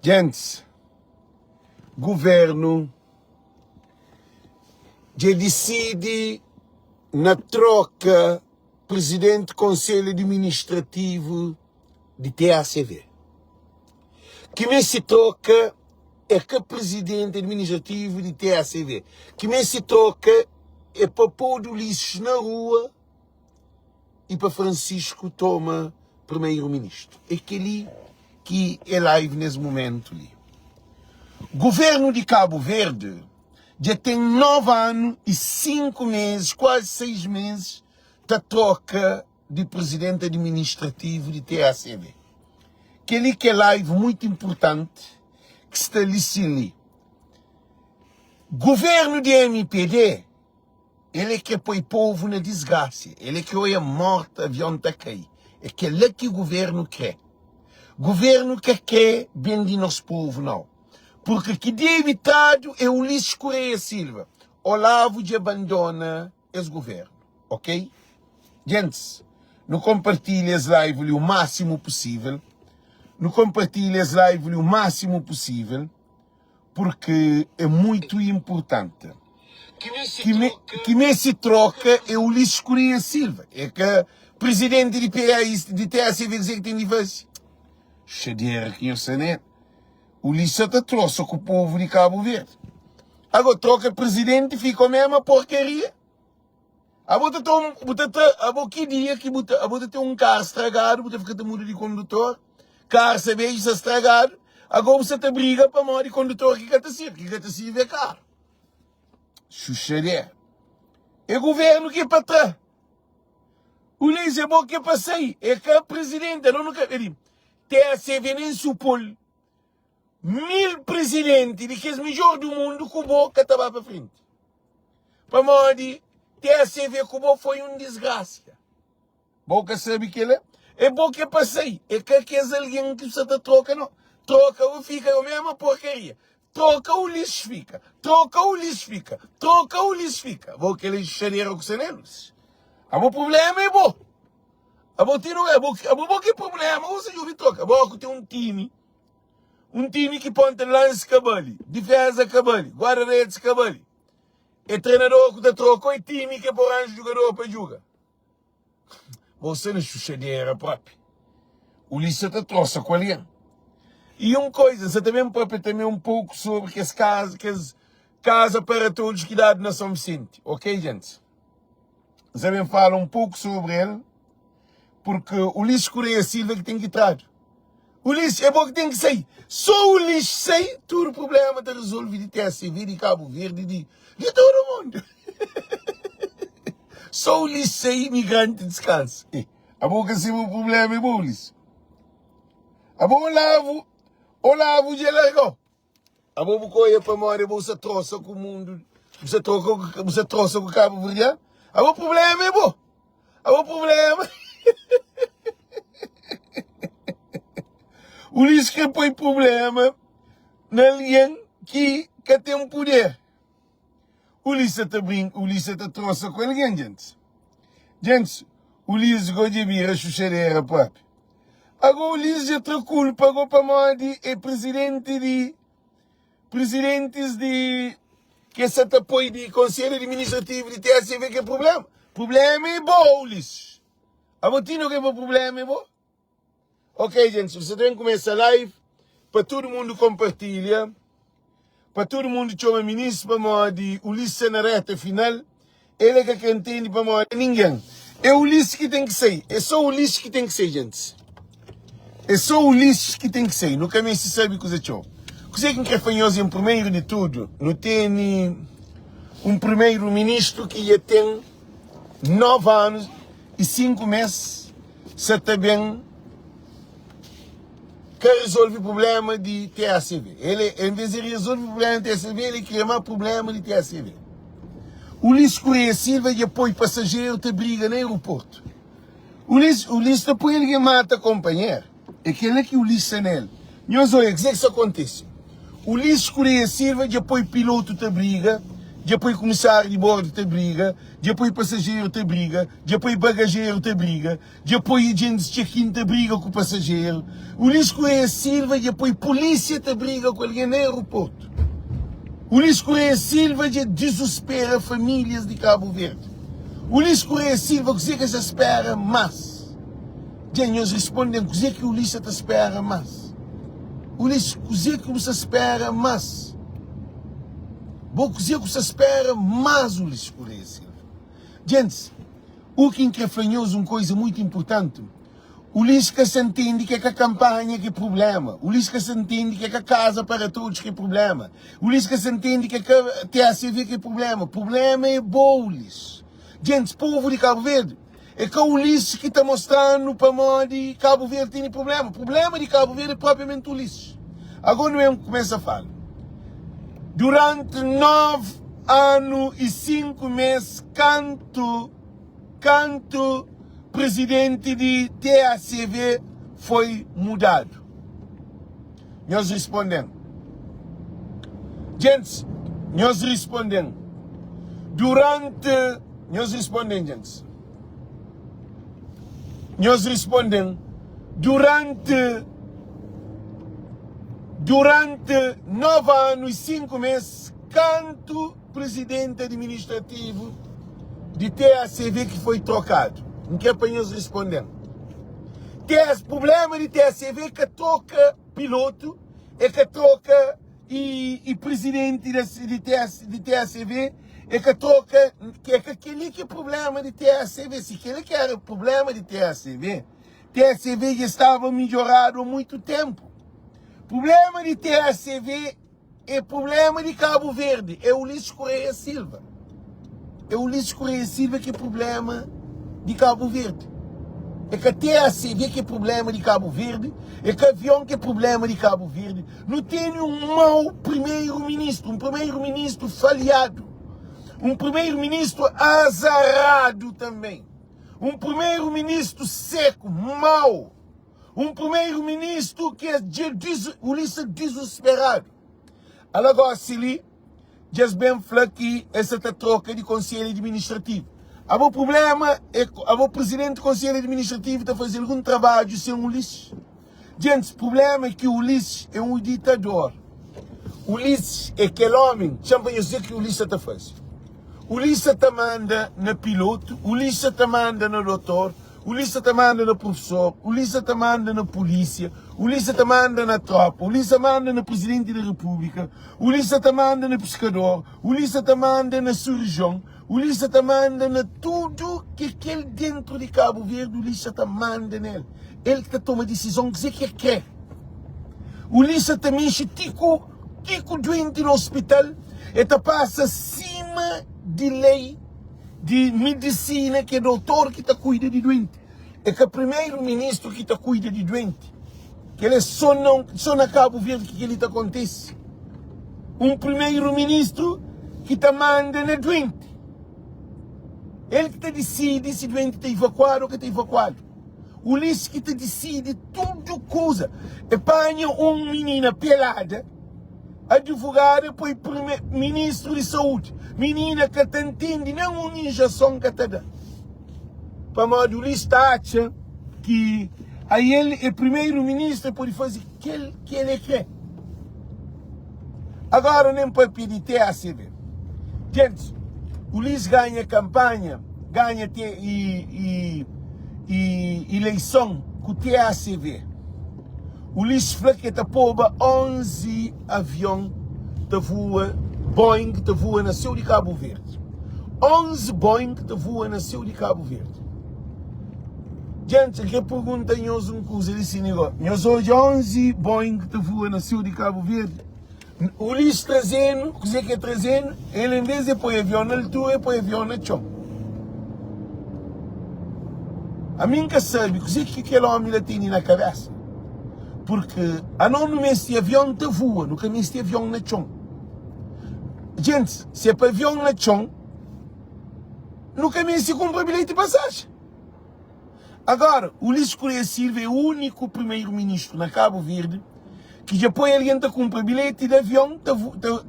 Gentis, governu dja disidi na troka prizidenti konselhu adiministrativu di TACV. Ki meste troka é ka prizidenti adiministrativu di TACV. Ki meste troka é pa podu lixu na rua i pa Francisco toma primeiro ministro. É keli ki é live nes momento li. Governo di Cabo Verde dja tem 9 ano e 5 meses, quase 6 meses, ta troca di presidente administrativo di TACV. Keli ki é live muito importante ki sta li sim li. Governo di MPD El é kre poi povu na disgrasia, el é kre oia morti, avion ta kai. É kela ki guvernu kre. Guvernu ka kre ben di nos povu nau. Purki ki debi tradu é Ulisses Correia Silva. Olavo dja bandona es guvernu, ok? Gentis, nu konpartilha es live li o masimu pusivel. Nu konpartilha es live li o masimu pusivel. Porque é muito importante. Ki meste troka é Ulisses Correia Silva. É ka presidente di PAIS, di TSV kuzê ki ten di faze. Xadera ki nhos sta nel. Ulisses sa ta trosa ku povo di Cabo Verde. Agora troka presidente fika o mesma porcaria. Abo ta toma, bu ta tra, abo ki dia ki bu ta, abo ta ten un kar stragadu, bu ta fika ta muda di kondutor, kar sa beju sa stragadu, ago bu sa ta briga pamodi kondutor ki ka ta sirbi, ki ka ta sirbi é kar. Xuxadé. É governo ki é pa tra. Ulisses, é bo ki é pa sai, é ka presidente, alo nu ka, el di, TSV nem supol 1000 presidente di kes midjor du mundu ku bo ka ta ba pa frenti. Pamodi TSV ku bo foi un disgrasia. Bo ka sabe kela? É bo ki é pa sai, é ka kes algen ki sa ta troka no. Troka ou fika é o mesma porcaria. Troka ou lixo fika, troka ou lixo fika, troka ou lixo fika. Bo kel enxadera ku sa nelos. Abo problema é bo. Abo ti no é bo, abo bo ki problema, ou seja, obi troka. Bo ku ten un time Un timi ki ponta lansi ka bali, difeza ka bali, guarda-redes ka bali. É trenador ku ta troka ou é timi ke por ranja jugador pa juga? Bo sta na xuxadera propi. Ulisses sa ta trosa ku algen. E un koisa, N sa ta ben papia tanbe un pouku sobri kes kaza, kes kaza para todos ki dadu na São Vicente. Ok, gentis? N sa ben fala un pouku sobri el, purki Ulisses Correia Silva ki ten ki tradu. Ulisses, é bo ki ten ki sai. Só Ulisses sai, tudu problema ta resolve di TSV, di Cabo Verde, di, di tudu mundu. Só Ulisses sai, imigrante descansa. Eh, abo ka sabe o problema é bo, Ulisses. Abo Olavo, Olavo dja largou. Abo bu ka oia pamodi abo bu sa trosa ku mundu, bu sa troka, bu sa trosa ku Cabo Verdeano. Abo problema é bo. Abo problema. Ulisses kre poi problema na algen ki ka ten puder. Ulisses ta brinka, Ulisses ta trosa ku algen, gentis. Gentis, Ulisses go dja bira xuxadera propi. Ago Ulisses dja tra kulpa go pamodi é presidenti di Presidentis di ke sa ta poi di konselhu administrativu di TSV ke problema. Problema é bo, Ulisses. Abo ti no ke bo problema é bo? Ok, gente, você tem que começar live para todo mundo compartilha, para todo mundo chama ministro pamodi Ulisses na reta final. Ele é que ka entende pamodi ninguém. É Ulisses que tem que sair. É só Ulisses que tem que sair, gente. É só Ulisses que tem que sair. Nu ka meste sabe kuza txeu. Kuzê ki N kre fla nhos em primeiro de tudo, nu tene um primeiro ministro ki dja tem 9 anos e 5 mês sa ta ben ka resolve problema di TACV. Ele, em vez de resolve problema di TACV, ele kria más problema di TACV. Ulisses Correia Silva dja poi pasajeru ta briga na aeroporto. Ulisses, Ulisses ta poi algen mata kompanheru. É kel-la ki Ulisses sta nel. Nhos oia, kuzê ki sta kontise? Ulisses Correia Silva dja poi pilotu ta briga. Dja poi kumisáriu di bordu ta briga, dja poi pasajeru ta briga, dja poi bagajeru ta briga, dja poi ajentis check-in ta briga ku pasajeru. Ulisses Correia Silva dja poi pulísia ta briga ku algen na aeroportu. Ulisses Correia Silva dja dizuspera famílias di Kabu Verdi. Ulisses Correia Silva kuzê ki es ta spera más? Dja nhos responde-m kuzê ki Ulisses ta spera más? Ulisses, kuzê ki bu sta spera más? Bo kuzê ku sta spera más Ulisses Correia Silva? Djentis, u ki N kre fla nhos un koiza muitu inpurtanti, Ulisses ka sa ntende ke ka kanpanha ki prublema, Ulisses ka sa ntende ke ka Casa para Todos ki prublema, Ulisses ka sa ntende ke ka TACV ki prublema, prublema é bo Ulisses. Djentis, povu di Kabu Verdi, é ka Ulisses ki ta mostranu pamodi Kabu Verdi tene prublema, prublema di Kabu Verdi é propriamenti Ulisses. Agora nu ben kumesa fala. Duranti 9 anu y 5 mes kantu kantu presidenti di TACV foi mudadu? Nhos risponden. Djentis, nhos risponden. Duranti, nhos risponden djentis. Nhos risponden. Duranti, duranti 9 anu y 5 mes kantu Presidenti Administrativu di TACV ki foi trokadu? N kre pa nhos risponde-m. TS, Prublema di TACV ka troka pilotu, e ka troka i, i presidenti da, di, TS, di TACV, e ka troka, e ka kel-li ki é prublema di TACV. Si kel-li ki era prublema di TACV, TACV dja staba midjoradu a muitu tenpu. Prublema di TACV É problema di Cabo Verde, é Ulisses Correia Silva. É Ulisses Correia Silva ki é problema di Cabo Verde. É ka TACV ki é problema di Cabo Verde, é ka avion ki é problema di Cabo Verde. Nu tene un mau primeiro-ministro, un primeiro-ministro falhado, un primeiro-ministro azarado também, un primeiro-ministro seco, mau. Un primeiro ministro ki es dja Ulisses dizusperadu. Ala gosi li dja es ben fla ki es sa ta troka di konselhu administrativu. Abo problema é abo presidenti di konselhu administrativu ta faze algun trabadju sen Ulisses? Djentis, problema é ki Ulisses é un ditador. Ulisses é kel omi, txan pa nhos dze ki Ulisses sa ta faze. Ulisses sa ta manda na pilotu, Ulisses sa ta manda na dotor, Ulisses ta manda na professor, Ulisses ta manda na polícia, Ulisses ta manda na tropa, Ulisses manda na presidente da república, Ulisses ta manda na pescador, Ulisses ta manda na cirurgião, Ulisses ta manda na tudo que kel dentro de Cabo Verde, Ulisses ta manda nel. El que ta toma decisão kuzê que el kre. Ulisses ta mexe ti ku ti ku doente na hospital, el ta passa cima de lei di medisina ki é dotor ki ta kuida di duenti, é ka primeru ministru ki ta kuida di duenti. Kel é so na so na Kabu Verdi ki kel-li ta kontise. Un primeru ministru ki ta manda na duenti. El ki ta disidi si duenti ta ivakuadu o ka ta ivakuadu. Ulisses ki ta disidi tudu kuza. E panha un minina pelada. Advogada poi prime ministro di saúde. Minina ka ta ntende nen un injeson ka ta da. Pamodi Ulisses ta atxa ki ael é primeiro ministro el pode faze kel ki el é kre. Agora nen papia di TACV. Gentis, Ulisses ganha kampanha, ganha te i i i ileison ku TACV. Ulisses fla ki el ta poba 11 avion ta voa, Boeing ta voa na séu di Kabu Verdi. 11 Boeing ta voa na séu di Kabu Verdi. Djenti, N kre pergunta nhos un kuza li si nigo. Nhos odja 11 Boeing ta voa na séu di Kabu Verdi? Ulisses traze-nu, kuzê ki el traze-nu? El en vez di el poi avion na altura, el poi avion na txon. Ami N ka sabe kuzê ki kel ómi la tene na kabésa. Purki anos nu meste avion ta vua, nu ka meste avion na txon. Gentis, si é pa avion na txon, nu ka meste kunpra bilheti di pasajen. Agora, Ulisses Correia Silva é úniku primeiro-ministru na Kabu Verdi. Ki dja poi algen ta kunpra bilheti di avion ta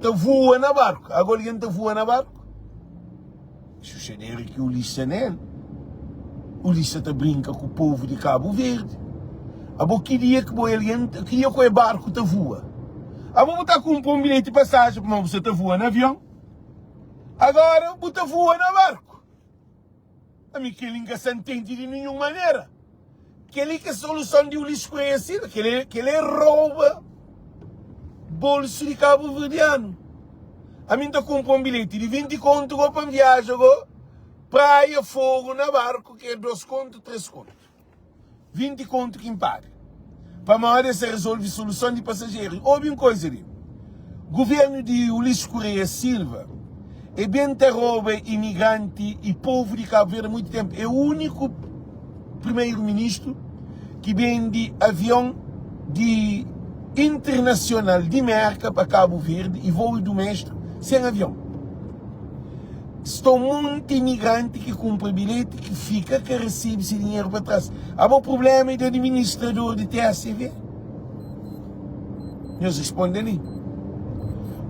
ta voa na barku. Agora algen ta voa na barku? Xuxadera ki Ulis sta nel. Ulis sta ta brinka ku povu di Kabu Verdi. Abo ki dia ki bo algen, ki dia ku e barku ta voa? Abo bu ta kunpra un bilheti pasajen pamodi bu sta ta voa na avion? Agora bu ta voa na barku. Ami kel-li N ka sta ntende di ninhun manera. Kel-li ki é soluson di Ulisses Correia Silva? Kel-li kel é rouba bolsu di kabuverdianu. Ami N ta kunpra un bilheti di 20 kontu go pa N viaja go Praia Fogo na barku ki é 2 kontu, 3 kontu. 20 kontu ki N paga. Pamodi es ta rezolve soluson di pasajeru. Obi un koiza li, Guvernu di Ulisses Correia Silva e ben ta roba imigranti i povu di Kabu Verdi muitu tenpu. E uniku primeru ministru ki bendi avion di internasional di Merka pa Kabu Verdi i vou dumestiku sen avion. Sta un monti imigranti ki kunpra bilheti ki fika ka resebe se dinheru pa tras. Abo prublema é di administrador di TACV? Nhos responde li.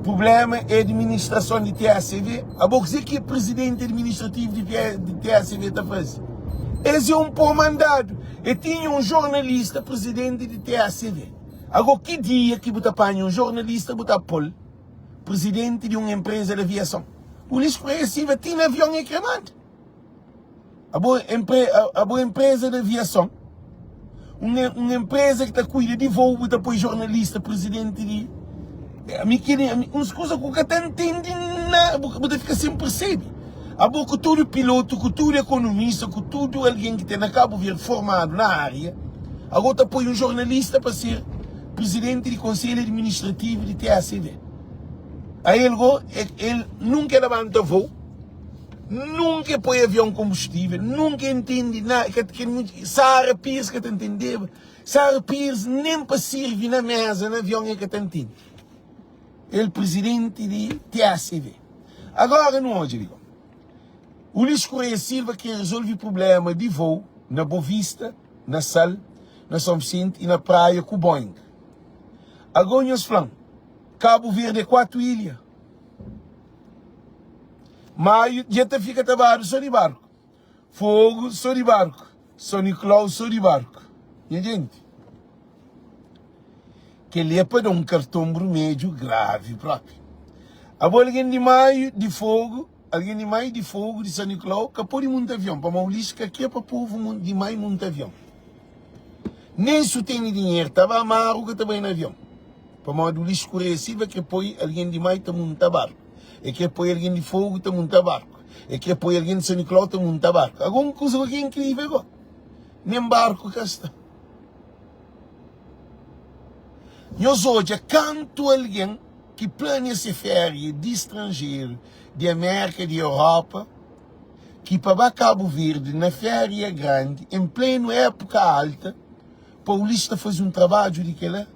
Prublema é administrason di TACV? Abo kuzê ki presidenti administrativu di TACV ta faze? Es é un pó mandadu. E tinha un jornalista presidenti di TACV. Ago ki dia ki bu ta panha un jornalista bu ta pol Presidenti di un empresa di aviason. Ulisses Correia Silva ti na avion e kre manda. Abo, empre, abo empresa di aviason, un, un empresa ki ta kuida di voo, bu ta poi jornalista presidenti di ami kili, ami, uns kusa ku ka ta ntende na, bu, bu ta fika sem percebe. Abo ku tudu pilotu, ku tudu ekonomista, ku tudu algen ki ten na Kabu Verdi formadu na aria, ago ta poi un jornalista pa ser Presidenti di Konselhu Administrativu di TACV. A el go, el nunka e labanta vou, nunka e poi avion konbustível, nunka e ntende nada, Sara Pires ka ta ntendeba, Sara Pires nen pa sirvi na meza na avion e ka ta ntende. El presidenti di TACV. Agora nu odja li go. Ulisses Correia Silva kre rezolve prublema di vou na Bovista, na Sal, na São Vicente e na Praia ku Boeing. Ago nhos fla-m, Kabu Verdi é 4 ilha? Maio dja ta fika ta badu so di barku, Fogo so di barku, São Nicolau so di barku. Nha jenti, kel-li é pa da un karton brumedju gravi propi. Abo algen di Maio, di Fogo, Algen di Mai di Fogu di San Nicolau ka pode munta avion pamodi Ulisses ka kre pa povu di Mai munta avion. Nen su tene dinheru ta ba maru ka ta bai na avion pamodi Ulisses Correia Silva kre poi algen di Mai ta munta barku, e kre poi algen di Fogu ta munta barku, e kre poi algen di San Nicolau ta munta barku. Ago un kuza ki é inkrivel go, nen barku ka sta. Nhos odja kantu algen ki plania se féria di stranjeru, di Amérika, di Europa, ki pa ba Kabu Verdi na féria grandi, en plenu épuka alta, paulista faze un trabadju di kel-la?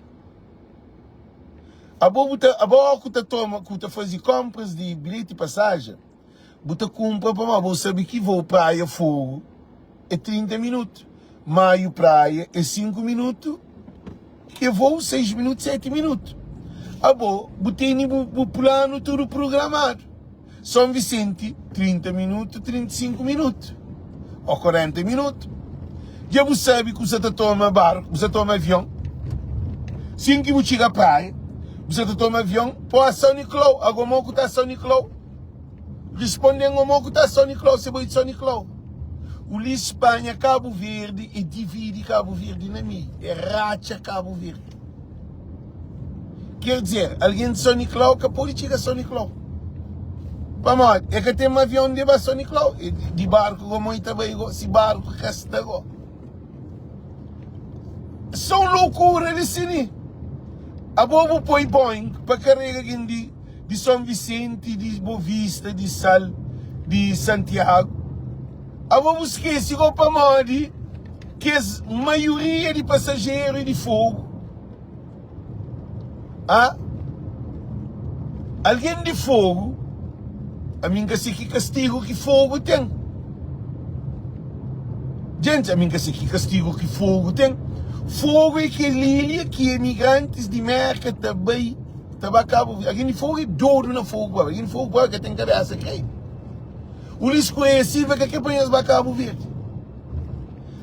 Abo bu ta, abo ó ku ta toma, ku ta faze kónpras di bilheti pasajen, Bu ta kunpra pamodi bu sabe ki vou Praia Fogo é 30 minutu, Maio Praia é 5 minutu, ke vou 6 minutu, 7 minutu. Abo bu tene bu, bu planu tudu programadu. São Vicente 30 minutu, 35 minutu ou 40 minutu. Dja bu sabe ku sa ta toma barku, bu sa toma avion. Sin ki bu txiga praia, bu sa ta toma avion pa São Nicolau. Ago mo ku ta São Nicolau? Responden o mo ku ta São Nicolau se bai di São Nicolau. Ulisses panha Cabo Verde e dividi Cabo Verde na mei, e ratxa Cabo Verde. Quer dizer, alguém di São Nicolau ka pode txiga São Nicolau. Pamodi? E ka tem avião di ba São Nicolau, e di barku go mo i ta bai go, si barku ka sta go. São loucura di si li. Abo bu poi Boeing pa karega gen di di São Vicente, di Bovista, di Sal, di Santiago. Abo bu skese go pamodi kes maioria di pasajeru é di Fogo. Ah? Algen di Fogo, ami N ka se ki kastigu ki Fogo ten. Gente, ami N ka se ki kastigu ki Fogo ten. Fogu é kel ilha ki emigrantis di Merka ta bai ta ba Kabu Verdi. Algen di Fogu é dodu na Fogu pa bai. Algen di Fogu pa bai ka ten kabesa krê. Ulisses Correia Silva ka kre pa nhos ba Kabu Verdi.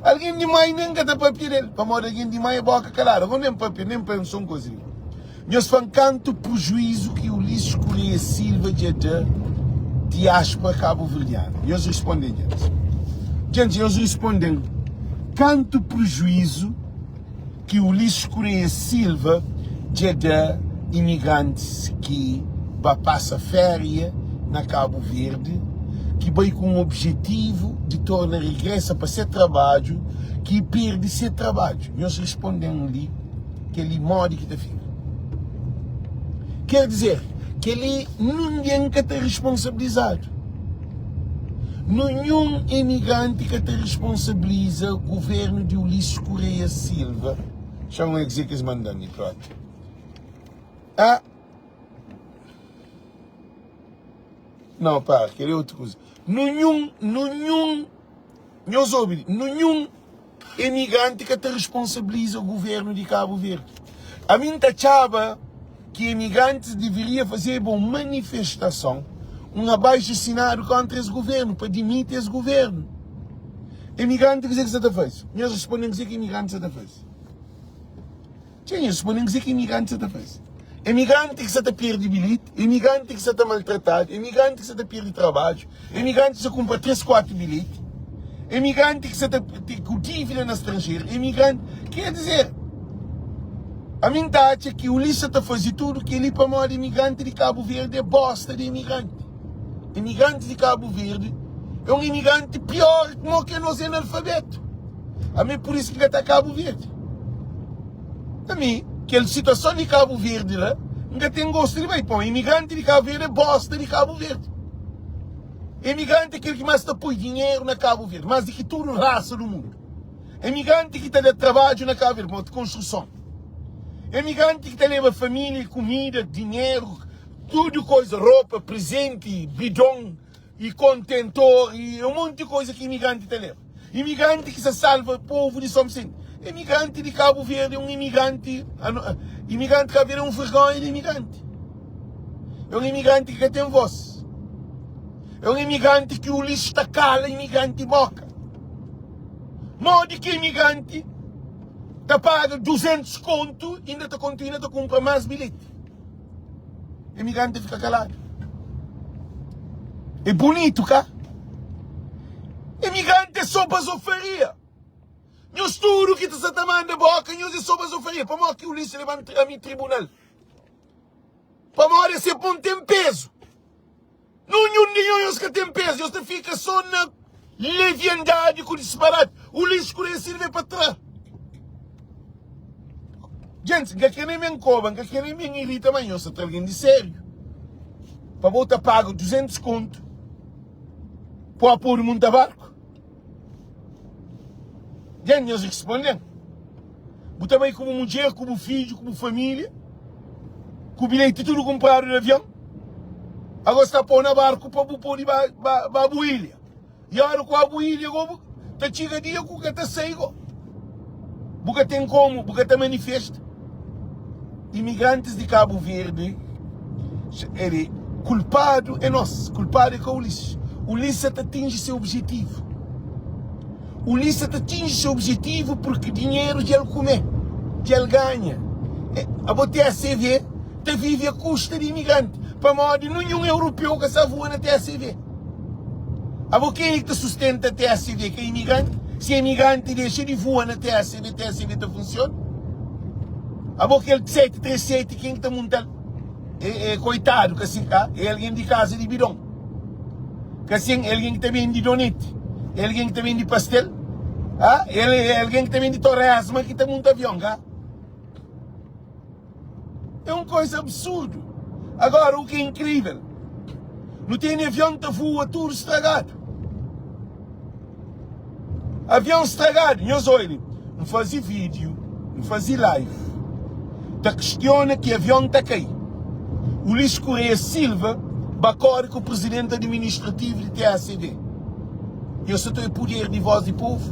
Algen di mai nen ka ta papia del, pamodi algen di mai é boka kaladu. Agora nen papia, nen pensa un koza li. Nhos fla-m kantu prejuizu ki Ulisses Correia Silva dja da diáspora kabuverdiana? Nhos responde-m, djentis. Djentis, nhos responde-m kantu prejuizu ki Ulisses Correia Silva dja da imigrantis ki ba pasa féria na Kabu Verdi, ki bai ku un objetivu di torna regresa pa se trabadju, ki perde se trabadju. Nhos responde-m li kel-li modi ki ta fika. Ker dizer, kel-li ningen ka ta responsabilizadu. Ninhun imigranti ka ta responsabiliza governu di Ulisses Correia Silva. Xa-m oia kuzê ki es manda-m li propi. Ah! Não, para, kel-li é otu kuza. Ninhun, ninhun, nhos obi li, ninhun Emigranti ka ta responsabiliza governo di Cabo Verde. Ami N ta atxaba ki emigrantis deveria fazeba un manifestason, un abaixo assinado kontra es governo, pa dimiti es governo. Emigranti kuzê ki sa ta faze? Nhos responde-m kuzê ki emigranti sa ta faze. Txeu nhos responde-m kuzê ki imigranti sa ta faze. Imigranti ki sa ta perde bilheti, imigranti ki sa ta maltratadu, imigranti ki sa ta perde trabadju, imigranti ki sa kunpra 3, 4 bilheti, imigranti ki sa ta ku dívida na stranjeru, imigranti. Ker dizer, ami N ta atxa ki Ulisses sa ta faze tudu kel-li pamodi imigranti di Kabu Verdi é bosta di imigranti. Imigranti di Kabu Verdi é un imigranti pior mo ki nos analfabetu. Ami pur isu ki ka ta Kabu Verdi. Ami, kel situason di Kabu Verdi la, N ka ten gostu di bai. Pon, imigranti di Kabu Verdi é bosta di Kabu Verdi. Imigranti é kel ki más ta poi dinheru na Kabu Verdi, más di ki tudu rasa du mundu. Imigranti ki ta da trabadju na Kabu Verdi, pamodi konstruson. Imigranti ki ta leba família, kumida, dinheru, tudu koza, ropa, prezenti, bidon. I kontentor i un monti koza ki imigranti ta leba. Imigranti ki sa salva povu di São Vicente. Imigranti di Kabu Verdi é un imigranti, imigranti di Kabu Verdi é un vergonha di imigranti. É un imigranti ki ka ten vos. É un imigranti ki Ulisses ta kala imigranti boka. Modi ki imigranti ta paga 200 kontu inda ta kontinua ta kunpra mas bilheti? Imigranti fika kaladu. É bunitu, ka? Imigranti é só bazofaria. Nhos tudu ki ta sa ta manda boka, nhos é só bazofaria. Pamodi ki Ulisses leba ami tribunal? Pamodi se pon ten pezu. Nunhun di nhos nhos ka ten pezu, nhos ta fika só na leviandadi ku disparati. Ulisses Correia Silva é pa tra. Gentis, N ka kre nen ben koba, N ka kre nen ben irita, ma nhos ta tra algen di sériu. Pa bo ta paga 200 kontu pa pode munta barku? Gentis, nhos responde-m. Bu ta bai ku bu mudjer, ku bu fidju, ku bu família, ku bilheti tudu kunpradu di avion. Agora sta pô na barku pa bu pode ba, ba, ba bu ilha. I ora ku ba bu ilha go, bu ta txiga dia ku ka ta sai go. Bu ka ten komu, bu ka ta manifesta. Imigrantis di Kabu Verdi, ele kulpadu é nos, kulpadu é ka Ulisses. Ulisses ta atingi se objetivu. Ulisses ta atingi se objetivu purki dinheru dja el kume, dja el ganha. Abo TACV ta vive a kusta di imigranti, pamodi ninhun europeu ka sa voa na TACV. Abo kenha ki ta sustenta TACV? Ka imigranti? Si imigranti dexa di voa na TACV, TACV ta funsiona? Abo kel 737 ken ki ta munta-l? É, é koitadu, ka si, ah, é algen di kaza di bidon. Ka sin, é algen ki ta bende donete, é algen ki ta bende pastel, ah, é algen ki ta bende toresma ki ta munta avion, ka? É un koisa absurdu. Agora, u ki é inkrivel, nu tene avion ta voa tudu stragadu. Avion stragadu, nhos oi li, N faze video, N faze live, ta kistiona ki avion ta kai. Ulisses Correia Silva ba kore ku presidenti administrativu di TACV. Nhos sa ta oi puder di voz di povu?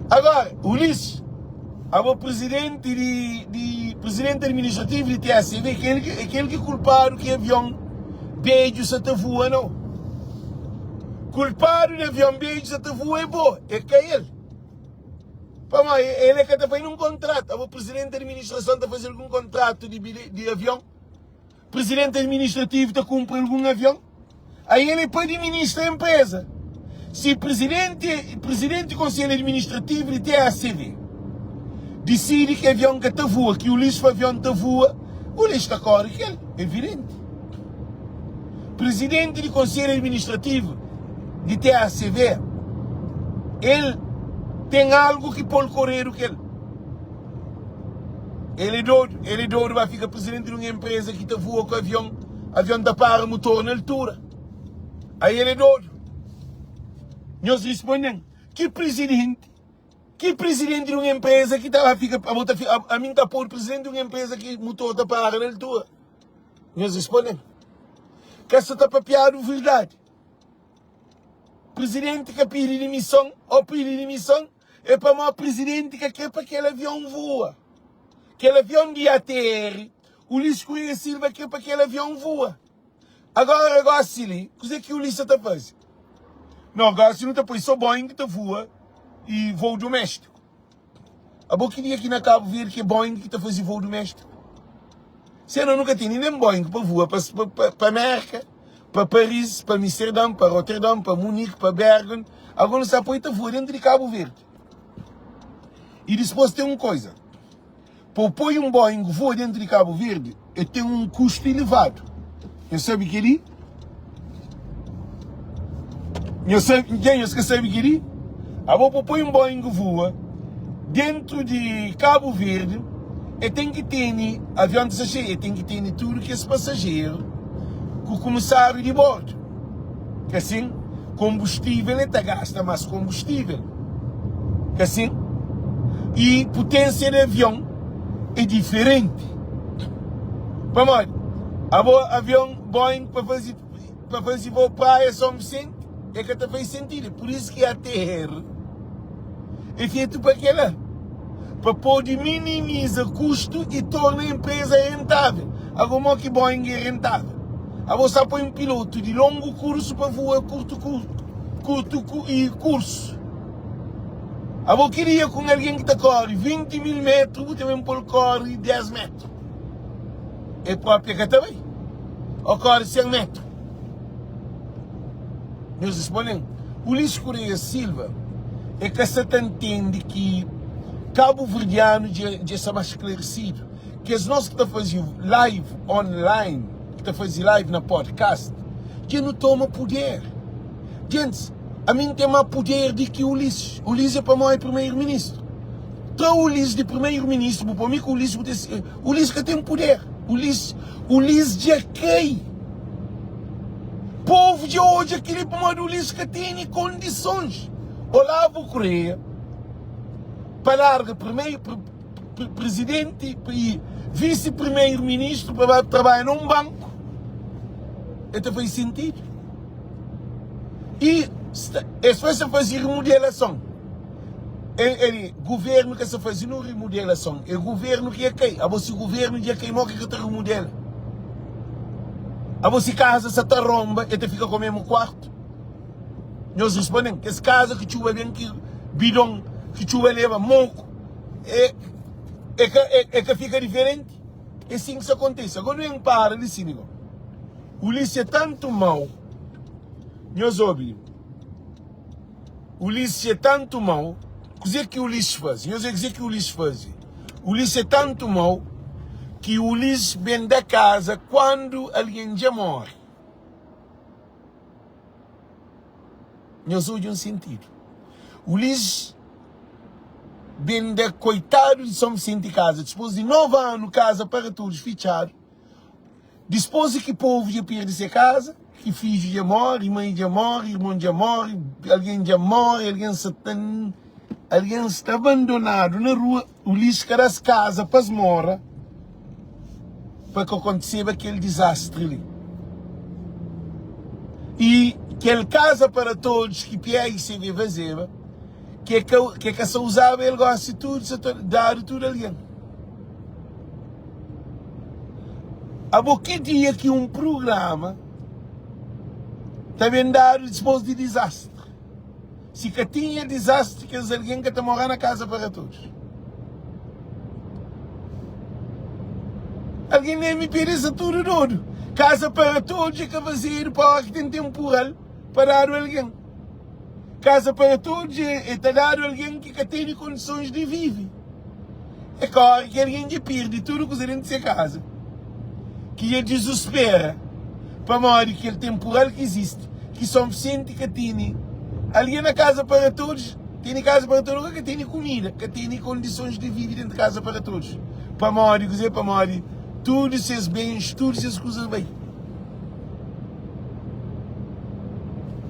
Agora, Ulisses. Abo presidenti di di presidenti administrativu di TACV é kel ki é kel ki kulpadu ki avion bedju sa ta voa nau. Kulpadu di avion bedju sa ta voa é bo, é ka el. Pamodi el é ka ta fai nun kontratu. Abo presidenti administrason ta faze algun kontratu di di avion? Presidenti administrativu ta kunpra algun avion? Aí el é pa administra enpresa. Si presidenti presidenti konselhu administrativu di TACV disidi ki avion ka ta voa, ki Ulisses fla avion ta voa, Ulisses ta kore kel, evidenti. Presidenti di konselhu administrativu di TACV el ten algu ki pol koredu kel. El é dodu, el é dodu ba fika presidenti di un enpresa ki ta voa ku avion, avion ta para mutor na altura. Aí el é dodu. Nhos risponden, ki presidenti, ki presidenti di un enpresa ki ta ba fika, abo ta fika, ami n ta podu presidenti di un enpresa ki mutor ta para na altura? Nhos risponden, ka sa ta papiadu verdadi. Presidenti ka pidi dimison, o pidi dimison, É pamodi presidenti ka kre pa kel avion voa. Kel avion di ATR, Ulisses Correia Silva kre pa kel avion voa. Agora, gosi li, kuze ki Ulisses sa ta faze? No, gosi nu ta poi so Boeing ki ta voa e voo doméstico. Abo ki dia ki na Cabo Verde ki é Boeing ki ta faze voo doméstico? Sena nu ka tene nen Boeing pa voa pa, pa, pa América. pa Paris, pa Amsterdã, pa Roterdã, pa Munique, pa Bergen, agora nu sta poi ta voa dentro di Cabo Verde. E dispôs tem um coisa, pa poi um Boeing voa dentro di Cabo Verde, e tem um custo elevado. Nhos sabe keli? Nhos sabe, dja nhos ka sabe keli? Abo pa poi um Boeing voa dentro di Cabo Verde, e tem ki tene avião ta sta cheio, e tem ki tene tudo kes passageiro ku kumisáriu di bordu. Ka asin, konbustível e ta gasta más konbustível. Ka asin? I puténsia di avion é diferenti. Pamodi? Abo avion Boeing pa faze pa faze voo Praia São Vicente é ka ta faze sentidu. Pur isu ki ATR é fetu pa kela. Pa pode minimiza kustu i torna enpreza rentável. Ago mo ki Boeing é rentável? Abo sa poi un pilotu di longu kursu pa voa kurtu kurtu i kursu. Abo kiria ku un algen ki ta kori 20 mil metru bu ta ben pol kori 10 metru. El propi ka ta bai. O kori 100 metru. Nhos responde-m, Ulisses Correia Silva é ka sa ta ntende ki kabuverdianu dja sta más sklaresidu. Kes nos ki ta faze live online, ki ta faze live na podcast, dja nu toma puder. Gentis, ami N ten má puder di ki Ulisses. Ulisses é pamodi é primeiro-ministru. Tra Ulisses di primeiro-ministru, bu pô mi ku Ulisses, bu ten. Ulisses ka ten puder. Ulisses, Ulisses dja kai. Povu dja odja kili pamodi Ulisses ka tene kondisons. Olavo Correia pa larga primeiro presidente e vice primeiro ministro pa ba trabalha num banco. E ta faze sentido. E es foi sa faze remodelason. El, governo ka sa faze num remodelason. É governo ki é kai. Abo si governo dja kai, mo ki ka ta remodela? Abo si casa sa ta romba, e ta fika com mesmo quarto? Nhos responden, kes casa ki txuba ben ki bidon ki txuba leba moku, e, e ka, e, e ka fika diferenti? É sin ki sa kontise. Agora nu en para li sin, go. Ulisses é tanto mau. Nhos obi. Ulisses é tanto mau. Kuzê ki Ulisses faze? Nhos vê kuzê ki Ulisses faze. Ulisses é tanto mau ki Ulisses ben da kaza kuandu algen dja móre. Nhos odja un sentidu. Ulisses ben da koitadu di São Vicente kaza dispôs di 9 anu kaza para todos fitxadu. Dispôs di ki povu dja perde se kaza, ki fidju dja móre, mãe dja móre, irmon dja móre, algen dja móre, algen sa ta, algen sta abandonadu na rua, Ulisses ka da-s kaza pa es mora, pa ka kontiseba kel dizastri li. I kel kaza para todos ki PRCV fazeba. Ki ka ki ka sa uzaba el gosi tudu sa ta dadu tudu algen. Abo ki dia ki un prugrama ta ben dadu dispos di dizastri? Si ka tinha dizastri kes algen ka ta mora na kaza para todos. Algen na MPD sa tudu dodu. Kaza para todos é ka fazedu pa ora ki ten temporal pa dadu algen. Kaza para todos é ta dadu algen ki ka tene kondisons di vive. É ka ora ki algen dja pirdi tudu kuza dentu se kaza ki dja dizuspera pamodi kel temporal ki izisti ki Son Visenti ka tene algen na kaza para todos. Tene kaza para todos ka tene kumida, ka tene kondisons di vive dentu kaza para todos. Pamodi kuzê? Pamodi tudu ses bens, tudu ses kuzas bai.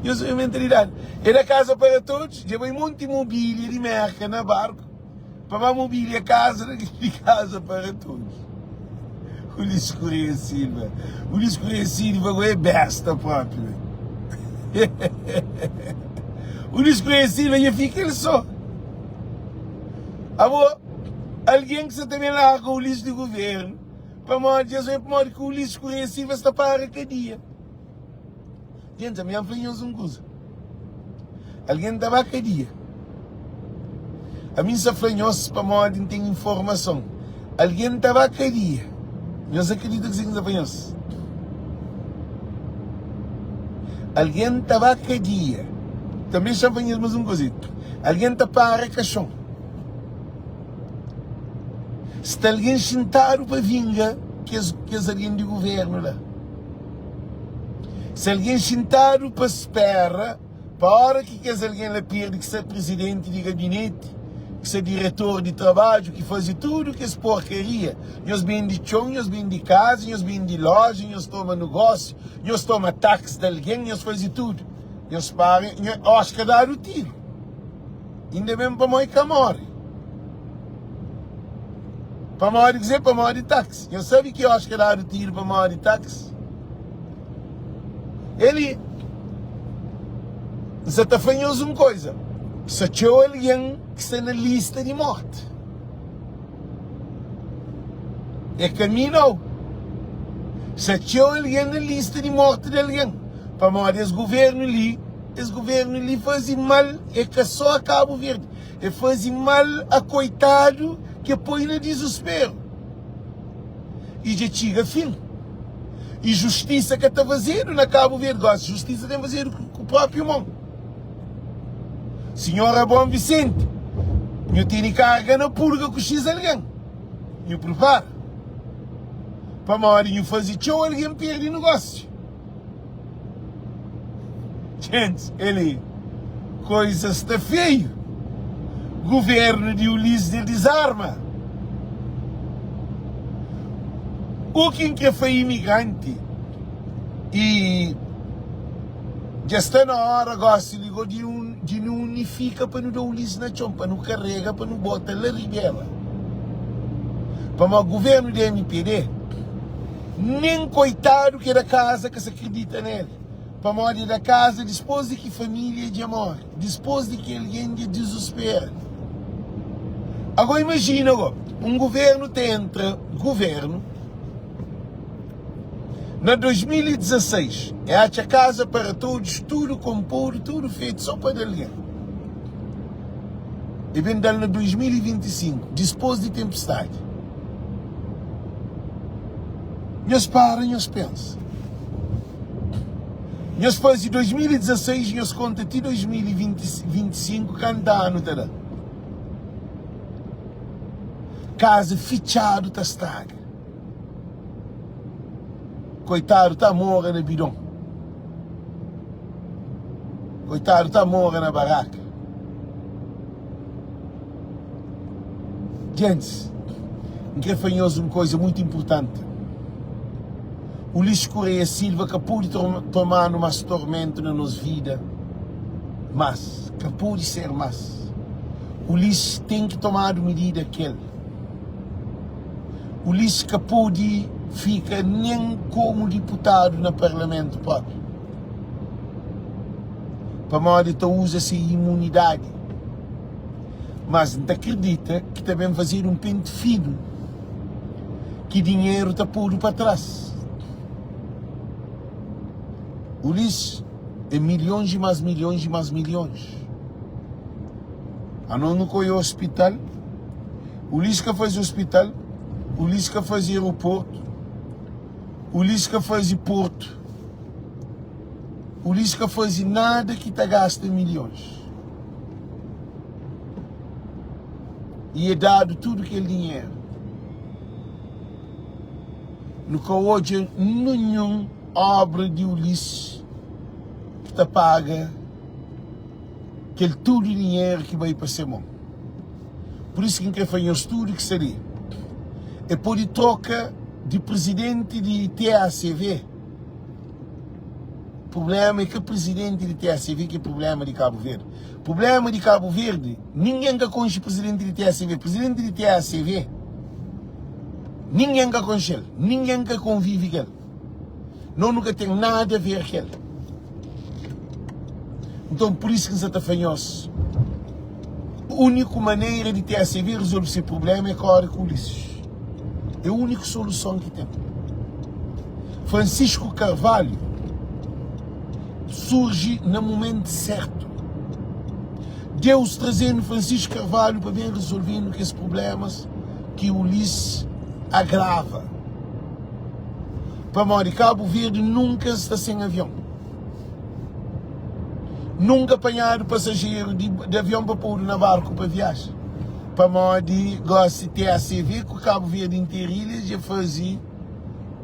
Nhos odja mentalidadi. E da kaza para todos, dja bai monti mobília di Merka na barku pa ba mobília kaza di kaza para todos. Ulisses Correia Silva, Ulisses Correia Silva go é besta próprio. Ulisses Correia Silva dja fika el só. Abo, algen ki sa ta ben larga Ulisses di governo, pamodi dja sabe pamodi ki Ulisses Correia Silva sta para kadia. Gente, ami N fla nhos un kuza. Algen ta ba kadia. Ami N sa fla nhos pamodi N ten informason. Algen ta ba kadia. Nhos akredita kuzê ki N sa fla nhos? Algen ta ba kadia. Tanbê xa N fla nhos más un kuza. Algen ta para kaxon. Sta algen xintadu pa vinga kes, kes algen di guvernu la. Si algen xintadu pa spera pa ora ki kes algen la perde ki sta prizidenti di gabineti, ki sta diretor di trabadju, ki faze tudu kes porkaria, nhos bende txon, nhos bende kaza, nhos bende loja, nhos toma nugósiu, nhos toma tax di algen, nhos faze tudu, nhos para, nho, Oscar dadu tiru. Inda ben pamodi ka more. Pamodi kuzê? Pamodi tax. Nhos sabe ki Oscar dadu tiru pamodi tax? Eli N sa ta fla nhos un koza, sta txeu algen ki sta na lista di morti. É ka mi nau. Sta txeu algen na lista di morti di algen pamodi es guvernu li. Es governo li fazi mal é ka só a Cabo Verde, é fazi mal a coitado que poi na desuspero. E dja txiga fim. E justiça ka ta fazedu na Cabo Verde gosi, justiça tem fazedu ku próprio mão. Senhora Bom Vicente, nhu teni carga na purga ku X alguém. Nhu prepara. Pamodi nhu fazi txeu alguém perde negócio. Gente, ele coisa sta feio. Governo di Ulisses de desarma. O ki N kre fla imigranti e dja sta na hora gosi li go di di nu unifika pa nu da Ulisses na txon pa nu karega pa nu bota la ribera. Pamodi governo di MPD Nen koitadu ki é da kaza ka sa kridita na el, pamodi é da kaza dispôs di ki família dja móre, dispôs di ki algen dja dizuspera. Agó imajina gó, un guvérnu ta entra guvérnu na 2016, é atxa kaza para todos, tudu konpodu, tudu fetu só pa da algen. É ben da-l na 2025, dispôs di tenpistadi. Nhos para nhos pensa. Nhos faze 2016 nhos konta ti 2025 kanta anu ta da. Kaza fitxadu ta straga. Koitadu ta mora na bidon. Koitadu ta mora na baraka. Gentis, N kre fla nhos un koza mutu inpurtanti. Ulisses Correia Silva ka pode toma-nu más tormentu na nos vida más. Ka pode ser más. Ulisses ten ki tomadu midida kel. Ulisses ka pode fika nen komu diputadu na parlamentu propi. Pamodi el ta uza se imunidadi. Mas N ta kridita ki ta ben fazedu un penti finu ki dinheru ta podu pa tras. Ulis é milhons i más milhons i más milhons. Anos nu ka oia ospital, Ulis ka faze ospital, Ulis ka faze aeroportu, Ulis ka faze portu, Ulis ka faze nada ki ta gasta milhons. I e dadu tudu kel dinheru. Nu ka odja ninhun obra di Ulis ki ta paga kel tudu dinheru ki bai pa se mon. Pur isu ki N kre fla nhos tudu ki sta li, e pode troka di prizidenti di TACV. Prublema é ka prizidenti di TACV ki é prublema di Kabu Verdi. Prublema di Kabu Verdi, ningen ka konxe prizidenti di TACV. Prizidenti di TACV, ningen ka konxe-l, ningen ka konvivi ku el. Nos nu ka ten nada a ver ku el. Nton, pur isu ki N sa ta fla nhos, úniku manera di TACV rezolve se prubléma é kóre ku Ulisses. É úniku soluson ki ten. Francisco Carvalho surji na momentu sértu. Deus trazenu Francisco Carvalho pa ben rezolvenu kes prublémas ki Ulisses agrava. Pamodi Kabu Verdi nunka sta sen avion. Nunka panhadu pasajeru di, di avion pa podu na barku pa viaja. Pamodi gosi TACV ku Kabu Verdi Interilhas dja fazi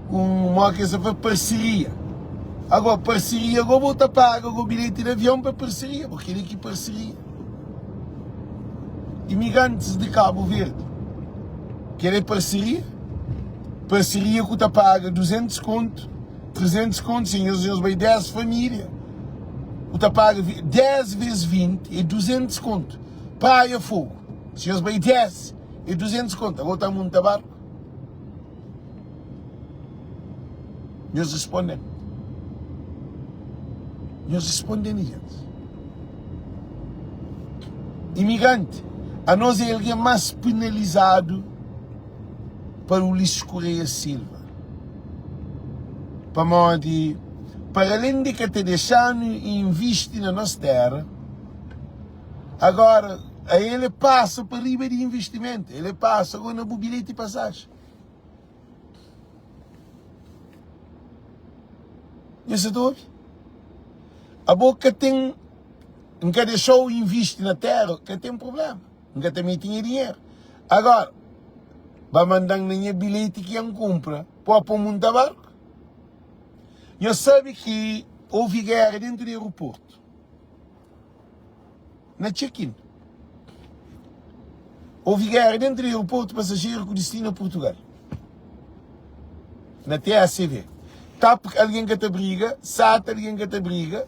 un mo ki es ta fla parseria. Agora parseria go bo ta paga go bilheti di avion pa parseria, bo keli ki parseria. Imigrantis di Kabu Verdi keli é parseria? Parseria ku ta paga 200 kontu, 300 kontu, se nhos nhos bai 10 família, ku ta paga 10 vezes 20 é 200 kontu. Praia Fogo, se nhos bai 10 é 200 kontu. Agora ta munta barku. Nhos responde-m. Nhos responde-m, gente. Imigrante, anos é algen más penalizadu pa Ulisses Correia Silva. Pamodi, para alén di ka ta dexa-nu invisti na nos téra, agora a el pasa pa riba di investimentu, el pasa go na bu bilheti pasaji. Nhos sa ta obi? Abo ka ten, N ka dexa-u invisti na téra, ka ten prubléma. N ka ta mete nha dinheru. Agora, ba manda-m na nha bilheti ki N kunpra pa pô munta barku? Nhos sabe ki houve géra dentu di aeroportu, na check-in. Houve géra dentu di aeroportu, pasajeru ku distinu a Purtugal, na TACV. TAP algen ka ta briga, SATA algen ka ta briga.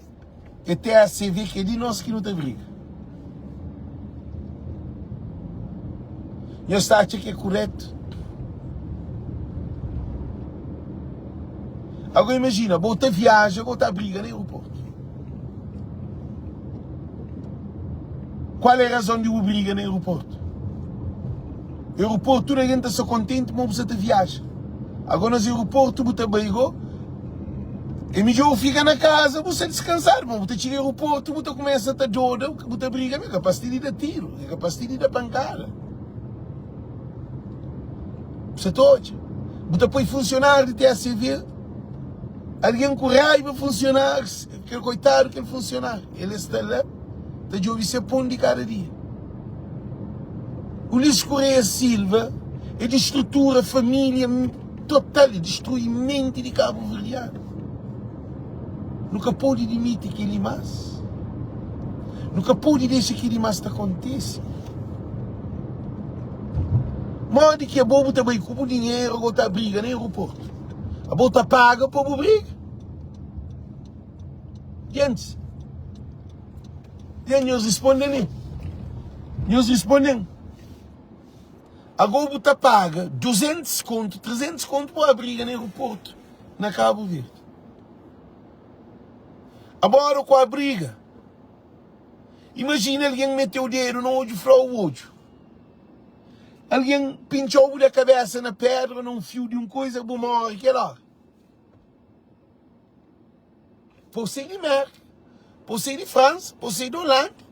É TACV ki é di nos ki nu ta briga. Nhos ta atxa ki é kuretu? Agora imajina, bo ta viaja, bo ta briga na aeroportu. Kual é razon di bu briga na aeroportu? Aeroportu tudu algen ta sta kontenti ma bu sa ta viaja. Agora nas aeroportu bu ta bai go. É midjor bu fika na kaza bu sta diskansadu, ma bu ta txiga aeroportu bu ta kumesa ta doda, bu ta briga, é kapas ti di da tiru, é kapas ti di da pankada. Bu sa ta odja, bu ta poi funsionáriu di TSV, algen ku raiba funsionáriu, kel koitadu kel funsionáriu, el sta la ta djobe se pon di kada dia. Ulisses Correia Silva é di strutura família. Total e distrui menti di kabuverdianu. Nu ka pode dimiti kel-li más. Nu ka pode dexa kel-li más ta kontise. Modi ki abo bu ta bai ku bu dinheru abo ta briga na aeroportu? Abo ta paga pa bu briga? Gentis, nhos responde li. Nhos responde-m. Ago bu ta paga 200 kontu, 300 kontu pa abriga na aeroportu na Cabo Verde. Abora ku abriga. Imajina algen mete-u dedu na odju, fra-u odju. Algen pintxa-u bu da kabésa na pédra, na un fiu di un koiza, bu móre kel óra. Pa bu sai di Mérka, pa bu sai di Fransa, pa bu sai di Olanda,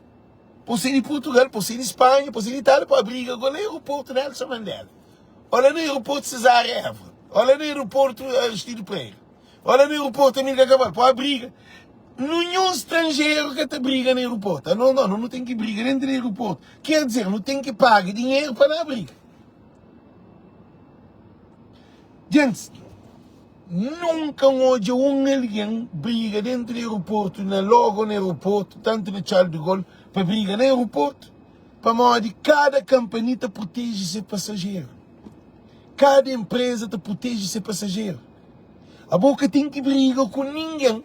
pa bu sai di Purtugal, pa bu sai di Spanha, pa bu sai di Itália, pa briga ku la na aeroportu Nelson Mandela, ô la na aeroportu Cesária Évora, ô la na aeroportu Aristides Pereira, ô la na aeroportu Amílcar Cabral, pa briga. Ninhun stranjeru ka ta briga na aeroportu. Anos nau, nos nu ten ki briga dentru di aeroportu. Ker dizer, nu ten ki paga dinheru pa na briga. Gentis, Nunka N odja un algen briga dentu di aeroportu na logo na aeroportu, tantu na Charles de Gaulle, pa briga na aeroportu, pamodi kada kanpani ta proteje se pasajeru, kada enpreza ta proteje se pasajeru. Abo ka ten ki briga ku ningen,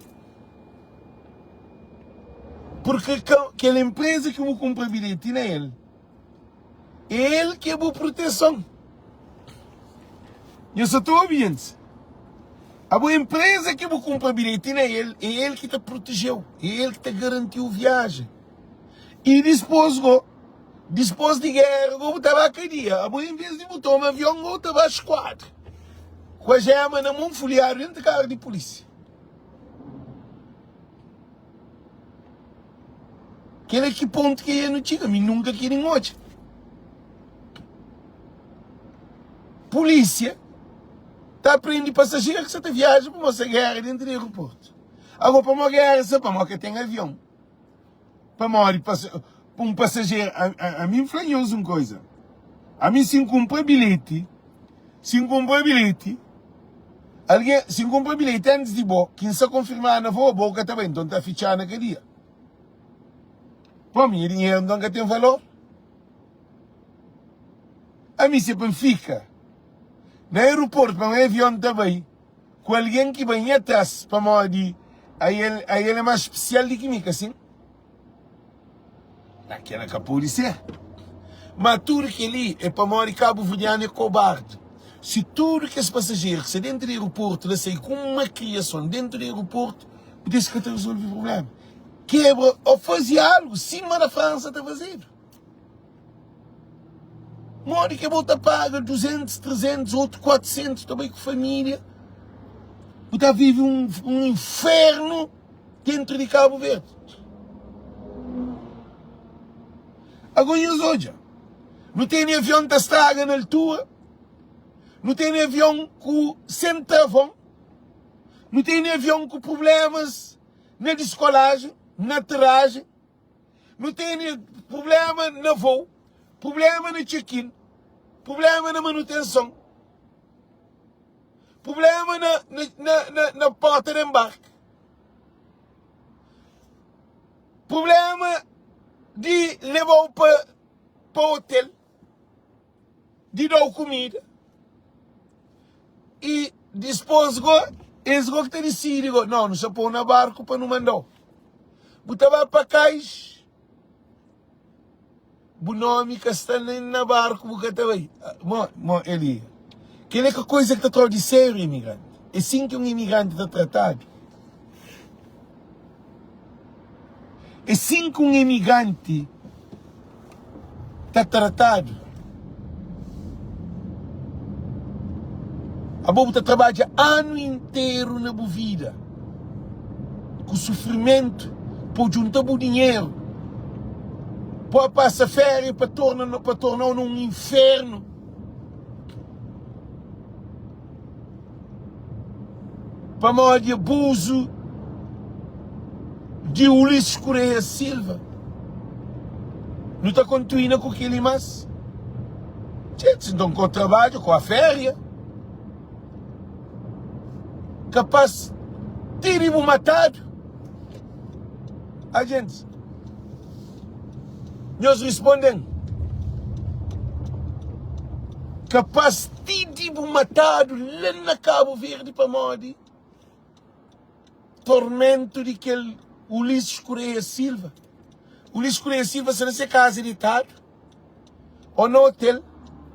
purke kel enpreza ki bu kunpra bilheti na el, El ki é bu proteson. Nhos sa ta obi, gentis? Abo empresa ki bu kunpra bilheti na el, é el ki ta protejeu, é el ki ta garantiu viajen. I dispos go, dispos di gera go bu ta ba kadia. Abo en vez di bu toma avion go bu ta ba skuadra ku ajema na mon fuliadu dentu karu di pulisia. Kel é ki pontu ki nu txiga, mi nunka ki nin odja. Polísia ta prende pasajeru ki sa ta viaja pamodi sa géra dentu di aeroportu. Agora pamodi géra sa pamodi ka ten avion. Pamodi un pasajeru, ami N fla nhos un koza, ami si N kunpra bilheti, si N kunpra bilheti, algen, si N kunpra bilheti antis di bo, ki N sa konfirmadu na voo, bo ka ta bai, nton N ta fitxadu na kadia. Pô, nha dinheru nton ka ten valor? Ami si é pa N fika na aeroportu pa un avion ta bai ku algen ki bai nha tras pamodi ael ael é más spesial di ki mi, ka sin? Na kela ka pode ser. Ma tudu kel-li é pamodi kabuverdianu é kobardi. Si tudu kes pasajeru ki sta dentu di aeroportu la sai ku un makriason dentu di aeroportu, bu ta ka ta rezolve prubléma. Kebra ô faze algu sima na Fransa ta fazedu. Modi ki bo ta paga 200, 300, otu 400 ta bai ku família? Bu ta vive un, un infernu dentru di Cabo Verde. Agora nhos odja, nu tene avion ta straga na altura, nu tene avion ku sen travon, nu tene avion ku problemas na descolagem, na aterragem, Nu tene prubléma na vôu, prubléma na check-in, prubléma na manutenson, prubléma na, na, na, na, na porta de embarque, prubléma di leba-u pa, pa hotel. di dau kumida i dispos go es go ki ta disidi go no nu sa pou na barku pa nu mandau bu ta ba pa kais bu nomi ka sta nen na barku bu ka ta bai mo mo eli kel é ka koisa ki ta trau di sériu imigranti é sin ki un imigranti ta tratadu É sin ki un imigranti ta tratadu. Abo bu ta trabadja anu interu na bu vida ku sufrimentu pa bu djunta bu dinheru pa pasa féria pa torna pa torna-u na un infernu. Pamodi abuzu di Ulisses Correia Silva. Nu ta kontuina ku keli mas. Txê, nton ko trabadja, ko a féria. Kapas tiri bu matadu. A gente, nhos responden. Kapas ti di bu matadu la na Kabu Verdi pamodi tormentu di kel Ulisses Correia Silva. Ulisses Correia Silva sta na se kaza ditadu, o na hotel,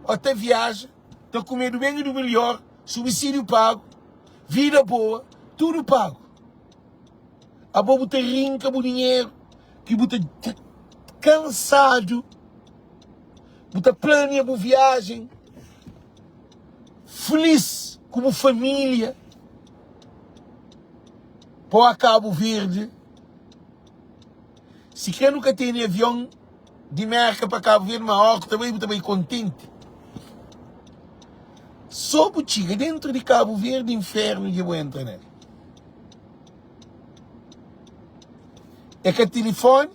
o ta viaja, ta kume du ben i du melhor, subsídiu pagu, vida boa, tudu pagu. Abo bu ta rinka bu dinheru ki bu ta. kansadu, bu ta plania bu viajen filis ku bu família pa Kabu Verdi. Sikrê nu ka tene avion di Mérka pa Kabu Verdi, ma óra ku ta bai, bu ta bai kontenti. Sô bu txiga déntu di Kabu Verdi, inférnu dja bu entra na el. É ka tilifóni,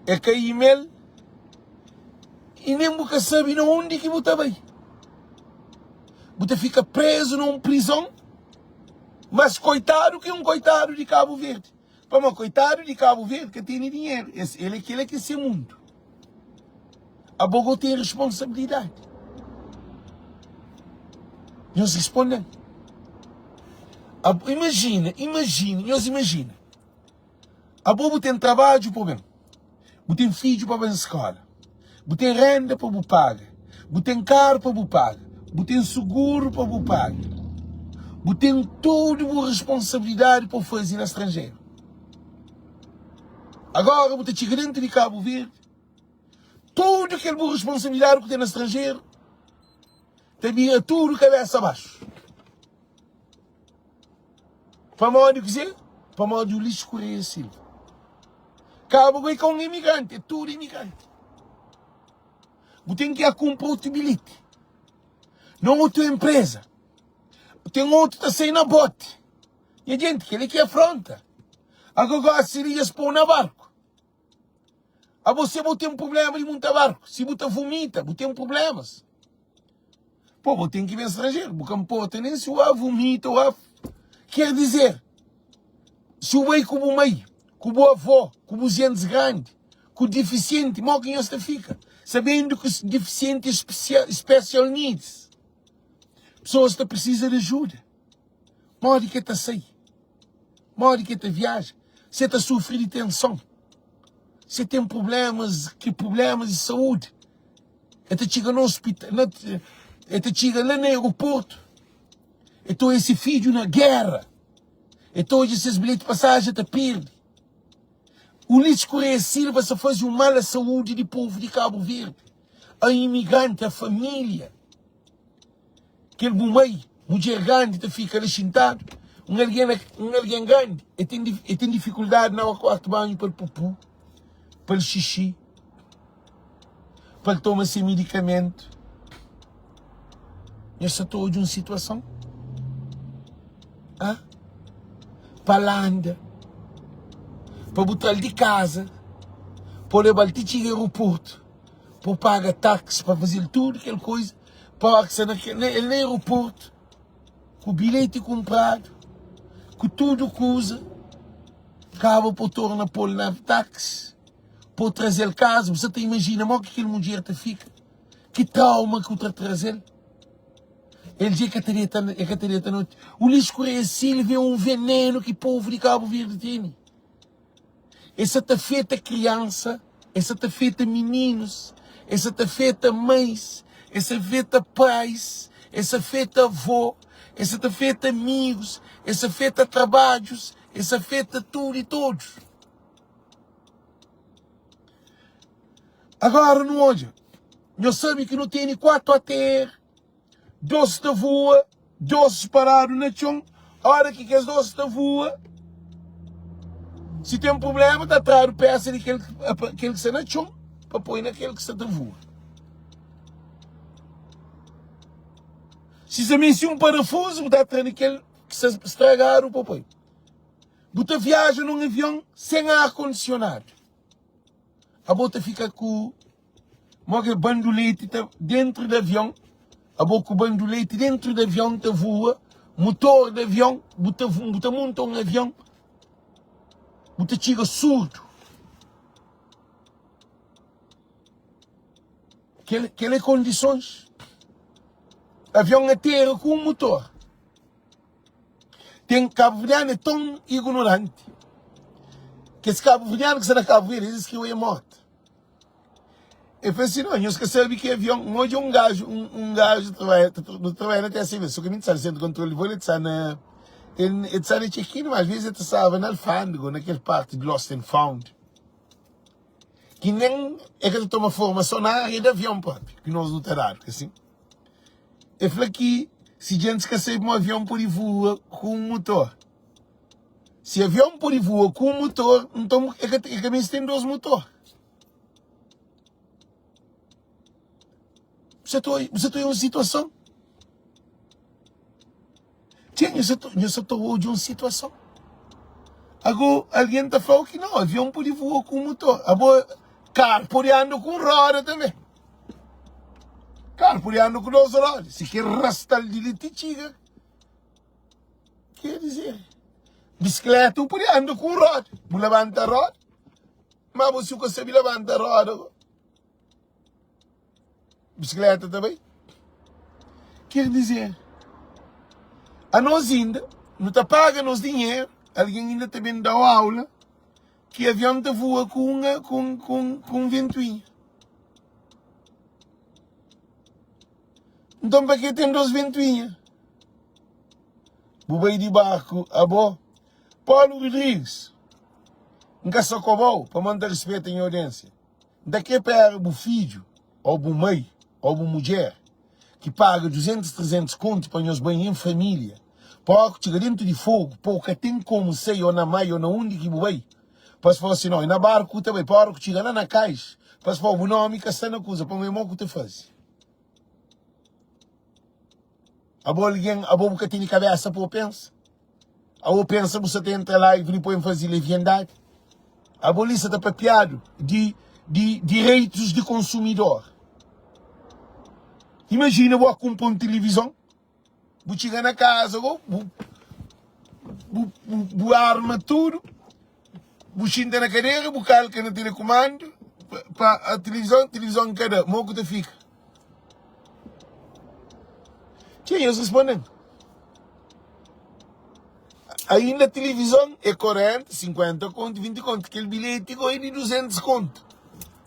é ka email i nen bu ka sabe na undi ki bu ta bai. Bu ta fika prézu na un prizon, mas koitadu ki un koitadu di Kabu Verdi. Pamodi koitadu di Kabu Verdi ka tene dinheru, es el é kila ki é se mundu. Abo go ten responsabilidadi. Nhos responde-m. Abo, imajina, imajina, nhos imajina. Abo bu ten trabadju pa ben, bu ten fidju pa ben skola, bu ten renda pa bu paga, bu ten karu pa bu paga, bu ten suguru pa bu paga, bu ten tudu bu responsabilidadi pa bu faze na stranjeru. Agora bu ta txiga dentu di Kabu Verdi, tudu kel bu responsabilidadi ku ten na stranjeru ta bira tudu kabesa baxu. Pamodi kuzê? Pamodi Ulisses Correia Silva. Kaba ku é ka un imigranti, é tudu imigranti. Bu ten ki a kunpra otu bilheti na otu enpreza. Ten otu ta sai na boti. Nha jenti, kel-li ki é afronta. Agora gosi li es pô-u na barku. Abo se bo ten problema di munta barku, si bu ta vumita, bu ten problemas. Pô, bo ten ki ben stranjeru, bu ka nporta nen si bu a vumita ou a. Ker dizer, si bu bai ku bu mai, ku bu avó, ku bu jentis grandi, ku difisienti, mo ki nhos ta fika? Sabendu ki difisienti é special needs, pesoas ta prisiza di ajuda, modi ki el ta sai? Modi ki el ta viaja? Si el ta sufri di tenson, si el ten prublémas, ki prublémas di saúdi, el ta txiga na ospital, na, el ta txiga la na aeroportu, el ta odja se fidju na géra, el ta odja ses bilheti di pasajen ta perde. Ulisses Correia Silva sa faze un mal a saúdi di povu di Kabu Verdi, a imigranti, a família. Kel bu mai, mudjer grandi ta fika la xintadu, un algen na, un algen grandi, e ten, e ten difikuldadi na kuartu banhu pa el pupu, pa el xixi, pa el toma se midikamentu. Nhos sa ta odja un situason? Ha? Pa el anda, pa bu tra-l di kaza, pa bu leba-l ti txiga aeroportu, pa bu paga taksi, pa faze-l tudu kel kuza. Pórksa na kel el na aeroportu ku bilheti kunpradu, ku tudu kuza, kaba pa torna pô-l na táxi, pa traze-l kaza. Bu sa ta imajina modi ki kel mudjer ta fika? Ki trauma ki bu ta traze-l? El dja ka ta deta, el ka ta deta noti. Ulisses Correia Silva é un venenu ki povu di Kabu Verdi tene. Es sa ta afeta kriansa, es sa ta afeta mininus, es sa ta afeta mães, es sa afeta pais, es sa afeta avô, es sa ta afeta amigus, es sa afeta trabadjus, es sa afeta tudu i todos. Agora nu odja, nhos sabe ki nu tene 4 ATR. 2 ta voa, 2 paradu na txon. Ora ki kes 2 ta voa, si ten prublema ta tradu pesa di kel kel ki sta na txon pa poi na kel ki sta ta voa. Si sa meste un parafuzu, bu ta tra di kel ki sta stragadu pa poi. Bu ta viaja nun avion sen ar kondisionadu. Abo ta fika ku Mo ke banduleti ta dentru di avion, abo ku banduleti dentru di avion ta voa, mutor di avion, bu ta bu ta monta un avion, bu ta txiga surdu. Kel kel é kondisons. Avion atera ku un mutor. Ten kabuverdianu é ton ignoranti. Kes kabuverdianu ki sta na Kabu Verdi, es ki oi é morti. El fla si, Não, nhos ka sabe ki avion. N odja un gaju, un, un gaju trabalha, ta, ta trabalha na TSV, só ki mi ta na centro de controle de voo, el ta na, el, el ta na check-in, mas às vezes el ta staba na alfândega ou naquele parte de Lost and Found. Ki nen e ka ta toma formason na ária di avion propi, ki nos nu ta dadu, ka sin? E fla ki si djentis ka sabe ma avion pode vua ku un mutor. Si avion pode vua ku un mutor, nton e ka, e ka meste ten dos mutor. Bu sa ta oi, bu sa ta oi un situason? Txê, nhu sa ta, nhu sa ta odja un situason. Ago, algen ta fla-u ki nau, avion pode vua ku un mutor. Abo, karu pode anda ku un roda tanbe. Karu pode anda ku dos roda. Si ke rasta-l di li ti txiga. Ker dizer, bisikleta bu pode anda ku un roda. Bu labanta roda, ma bo si bu ka sabe labanta roda, Bisikleta ta bai. Ker dizer, anos inda nu ta paga nos dinheru, algen inda ta ben da-u aula ki avion ta vua ku un ku un ku un ventuinha. Nton pa ke ten dos ventuinha? Bu bai di barku abo? Paulo Rodrigues, N ka sa koba-u pamodi N ta rispeta nha audiensia. N ta kre pa éra bu fidju, ô bu mai, ô bu mudjer ki paga 200, 300 kontu pa nhos bai en família, pa óra ku txiga dentu di fogu, pa u ka ten komu sai ô na mai ô na undi ki bu bai, pa es fla si, No, é na barku ku ta bai, pa óra ku txiga la na kais, pa es fla, Bu nómi ka sta na kuza, pamodi é mo ku ta faze. Abo algen, abo bu ka tene kabésa pa bu pensa? Abo pensa bu sa ta entra live li pa N faze leviandadi? Abo li sa ta papiadu di di direitus di konsumidor. Imajina bu kunpra un tilivizon, bu txiga na kaza go, bu bu bu arma tudu, bu xinta na kadera, bu kalka na telekumandu pa a tilivizon, tilivizon ka da, mo ku ta fika? Txê, nhos responde-m. Ainda tilivizon é 40, 50 kontu, 20 kontu. Kel bilheti go é di 200 kontu.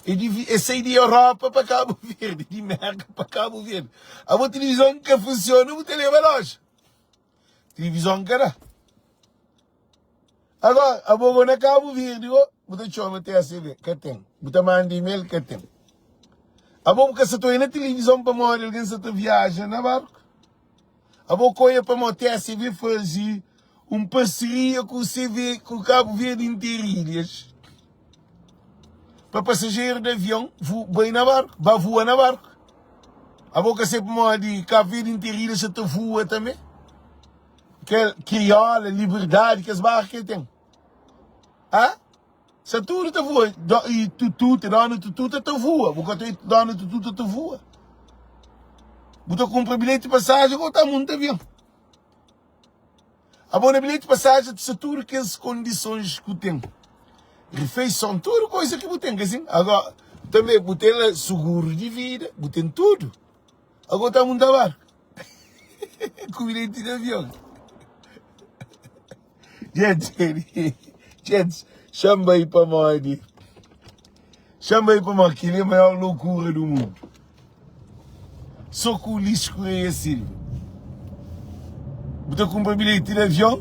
É di, é sai di Europa pa Cabo Verde, di Merka pa Cabo Verde. Abo tilivizon ka funciona, bu ta leba loja. Tilivizon ka da. Agora, abo go na Cabo Verde go, bu ta txoma TSV, ka ten. Bu ta manda email, ka ten. Abo bu ka sa ta oia na tilivizon pamodi algen sa ta viaja na barku. Abo koia pamodi TSV faze un parseria ku CV, ku Cabo Verde Interilhas pa pasajeru di avion vu, bai na barku, ba vua na barku. Abo ka sabe pamodi Cabo Verde Interilhas sa ta vua tanbe? Kel Kriola, Liberdade, kes barku ki el ten. Ah? Sa tudu ta vua. Do, e Tututa, dona Tututa ta vua. Bu ka ta dona Tututa ta vua. Bu ta kumpra bilheti pasajen ou ta munta avion. Abo na bilheti pasajen ta sta tudu kes kondisons ku ten. Refeição, tudu coisa ki bu ten, ka sin? Agora, também bu ten la seguro de vida, bu ten tudu. Agora ta munta barco. Ku bilheti de avion. Gente, gente, chama aí pamodi. Chama aí pamodi, que é a maior loucura do mundo. Só com o Ulisses Correia Silva. Bu ta kumpra bilheti de avion?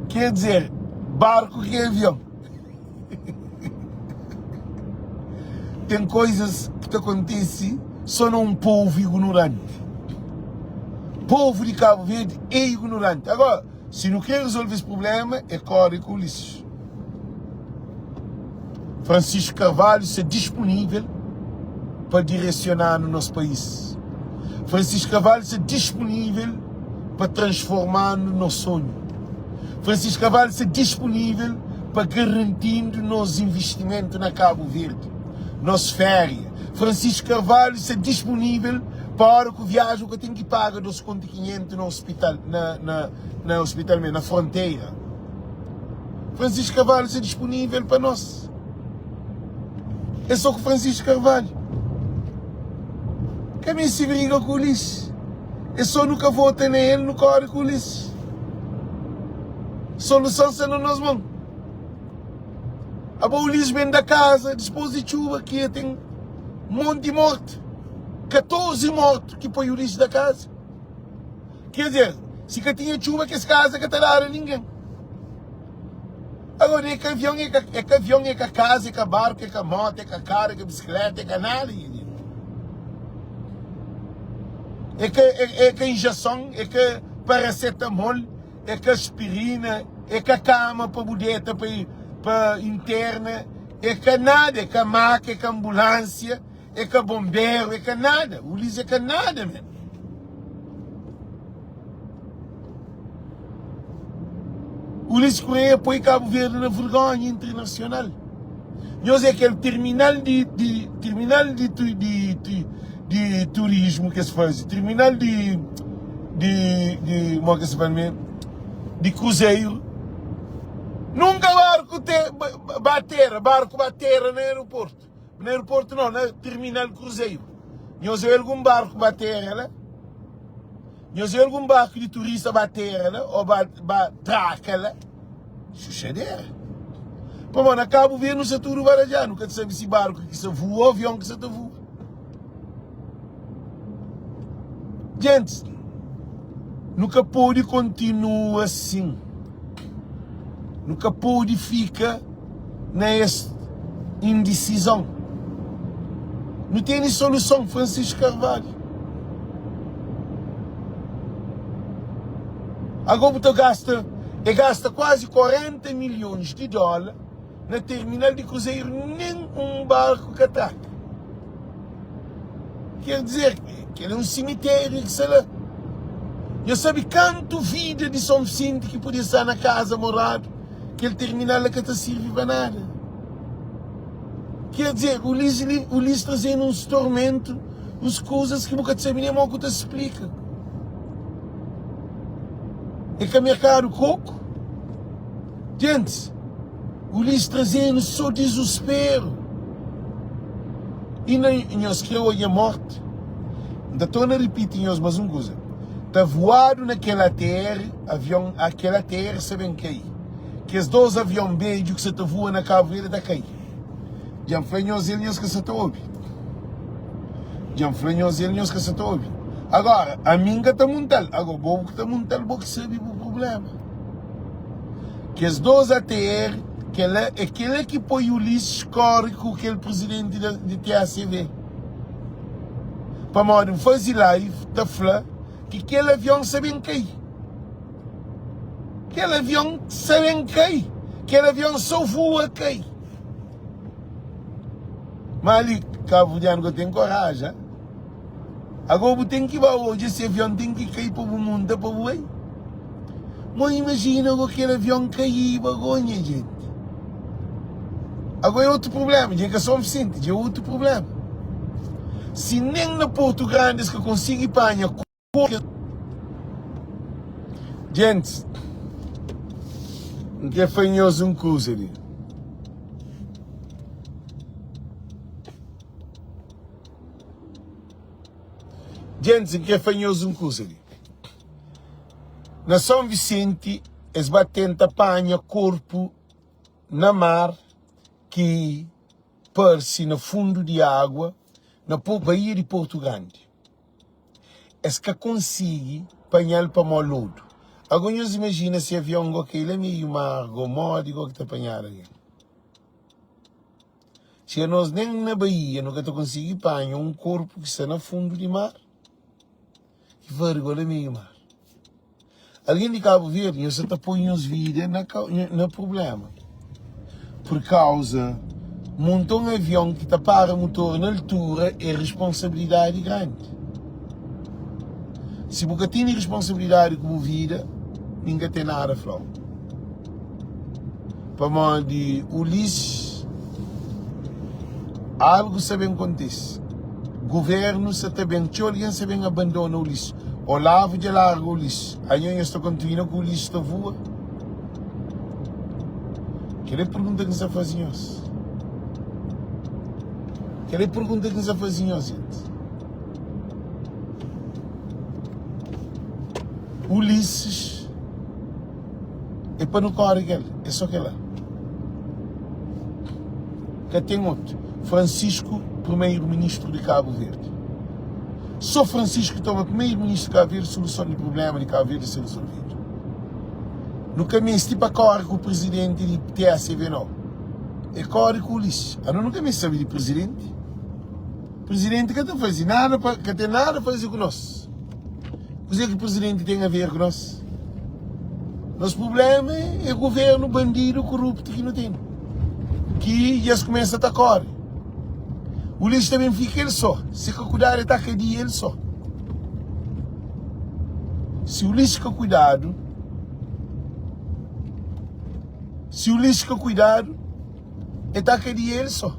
Quer dizer, barco que é avião. Tem coisas que te acontece só num povo ignorante. Povo de Cabo Verde é ignorante. Agora, se não quer resolver esse problema, é corre com Ulisses. Francisco Carvalho está disponível para direcionar no nosso país. Francisco Carvalho está disponível para transformar no nosso sonho. Francisco Carvalho está disponível para garantindo nos investimento na Cabo Verde, nos férias. Francisco Carvalho está disponível para a hora que viaja que tem que pagar 2.500 no hospital, na, na, na hospital mesmo, na fronteira. Francisco Carvalho está disponível para nós. É só com Francisco Carvalho. Caminho se briga com o Ulisses. É só nunca vota nele, no corre com o Ulisses. Solução está na nossa mão. A Ulisses vem da casa, depois de chuva, que tem um monte de morte. 14 mortos que põe o Ulisses da casa. Quer dizer, se que tinha chuva, que essa casa que tá dar a ninguém. Agora é ka avion, é ka, é ka avion, é ka kaza, é ka barku, é ka moto, é ka karu, é ka bisikleta, é ka nada nha gente. É ka, é, é ka injeson, é ka paracetamol, é ka aspirina, é ka kama pa bu deta pa, pa interna, é ka nada, é ka maka, é ka ambulânsia, é ka bomberu, é ka nada. Ulis é ka nada mesmo. Ulisses Correia poi Cabo Verde na vergonha internacional. Nhos é kel terminal di, di terminal di, di, di, di turismo que es faze, terminal di di di mo que se fala mesmo? Di cruzeiro. Nunca barco te ba terra, barco ba terra na aeroporto. Na aeroporto não, na terminal cruzeiro. Nhos é algum barco ba terra lá? Nhos vê algun barku di turista ba tera la ô ba ba traka la? Xuxadera. Pamodi na Kabu Verdi nu sta tudu baradjadu, nu ka ta sabe si barku ki sta vua ô avion ki sta ta vua. Gentis, nu ka pode kontinua asin. Nu ka pode fika na es indisizon. Nu tene soluson, Francisco Carvalho. Agora bu ta gasta, e gasta quase 40 milhões de dólar na terminal de cruzeiro, nem um barco que atraca. Quer dizer, que é um cemitério que sei lá. Eu sabe quanto vida de São Vicente que podia estar na casa morado Kel terminal la ka ta sirvi pa nada. Ker dizer, Ulis li, Ulis trazenu uns tormentu, uns kuzas ki bu ka ta sabe nen mo ku ta splika. É ka merkadu koku? Gentis, Ulis trazenu so dizusperu. I na nhos kre odja morti? N ta torna ripiti nhos mas un kuza. Ta voadu na kel ATR, avion, a kel ATR sa ben kai. Kes dos avion bedju ki sa ta voa na Kabu Verdi ta kai. Dja N fla nhos el, nhos ka sa ta obi. Dja N fla nhos el, nhos ka sa ta obi. Agora, ami N ka ta munta-l. Agora, bo ki ta munta-l, bo ki sabe bu prubléma. Kes dos ATR, kel-la é kel-la ki poi Ulisses kóre ku kel prizidenti di TACV. Pamodi N faze live ta fla ki kel avion sa ben kai. Kel avion sa ben kai. Kel avion so voa kai. Ma li kabuverdianu ka ten koraji, ha? Agora bu ten ki ba odja si avion ten ki kai pa bu munta pa bu bai. Bo imajina go kel avion kaiba go nha jenti. Agora é otu problema, dja é ka São Vicente, dja é otu problema. Si nen na Porto Grande es ka konsigi panha korpu. Gentis, N kre fla nhos un kuza li. Gentis, N kre fla nhos un kuza li. Na São Vicente, es ba tenta panha korpu na mar ki parse na fundu di agua na Baía di Porto Grande. Es ka konsigi panha-l pamó lodu. Agó nhos imajina si avion go kai la meiu mar go, modi go ki ta panhadu algen? Si anos nen na Baía nu ka ta konsigi panha un korpu ki sta na fundu di mar, ki varigó la meiu mar. Algen di Kabu Verdi, nhos sa ta poi nhos vida na, na prublema. Pur kauza monta un avion ki ta para mutor na altura é responsabilidadi grandi. Si bu ka tene responsabilidadi ku bu vida, mi N ka ten nada fla-u. Pamodi Ulisses, algu sa ben kontise. Guvernu sa ta ben, txeu algen sa ben abandona Ulisses. Olavo dja larga Ulisses. Anho nhos ta kontinua ku Ulisses ta voa? Kel é pergunta ki N sa faze nhos. Kel é pergunta ki N sa faze nhos, gente. Ulisses é pa nu kóre kel, é só kel-la. Ka ten otu. Francisco, primeiro-ministro de Cabo Verde. Só Francisco toma primeiro-ministro de Cabo Verde, soluson di problema di Cabo Verde ser resolvido. Nu ka meste pa kóre ku prizidenti di TSV nau. É kóre ku Ulisses. Anu nu ka meste sabe di prizidenti. Prizidenti ka ta faze nada pa, ka ten nada faze ku nos. Kuzê ki prizidenti ten a ver ku nos? Nos prubléma é governu bandidu koruptu ki nu ten, ki dja es kumesa ta kóre. Ulisses ta ben fika el sô. Si ka kudadu el ta kadia el sô. Si Ulisses ka kuidadu, si Ulisses ka kuidadu, el ta kadia el sô.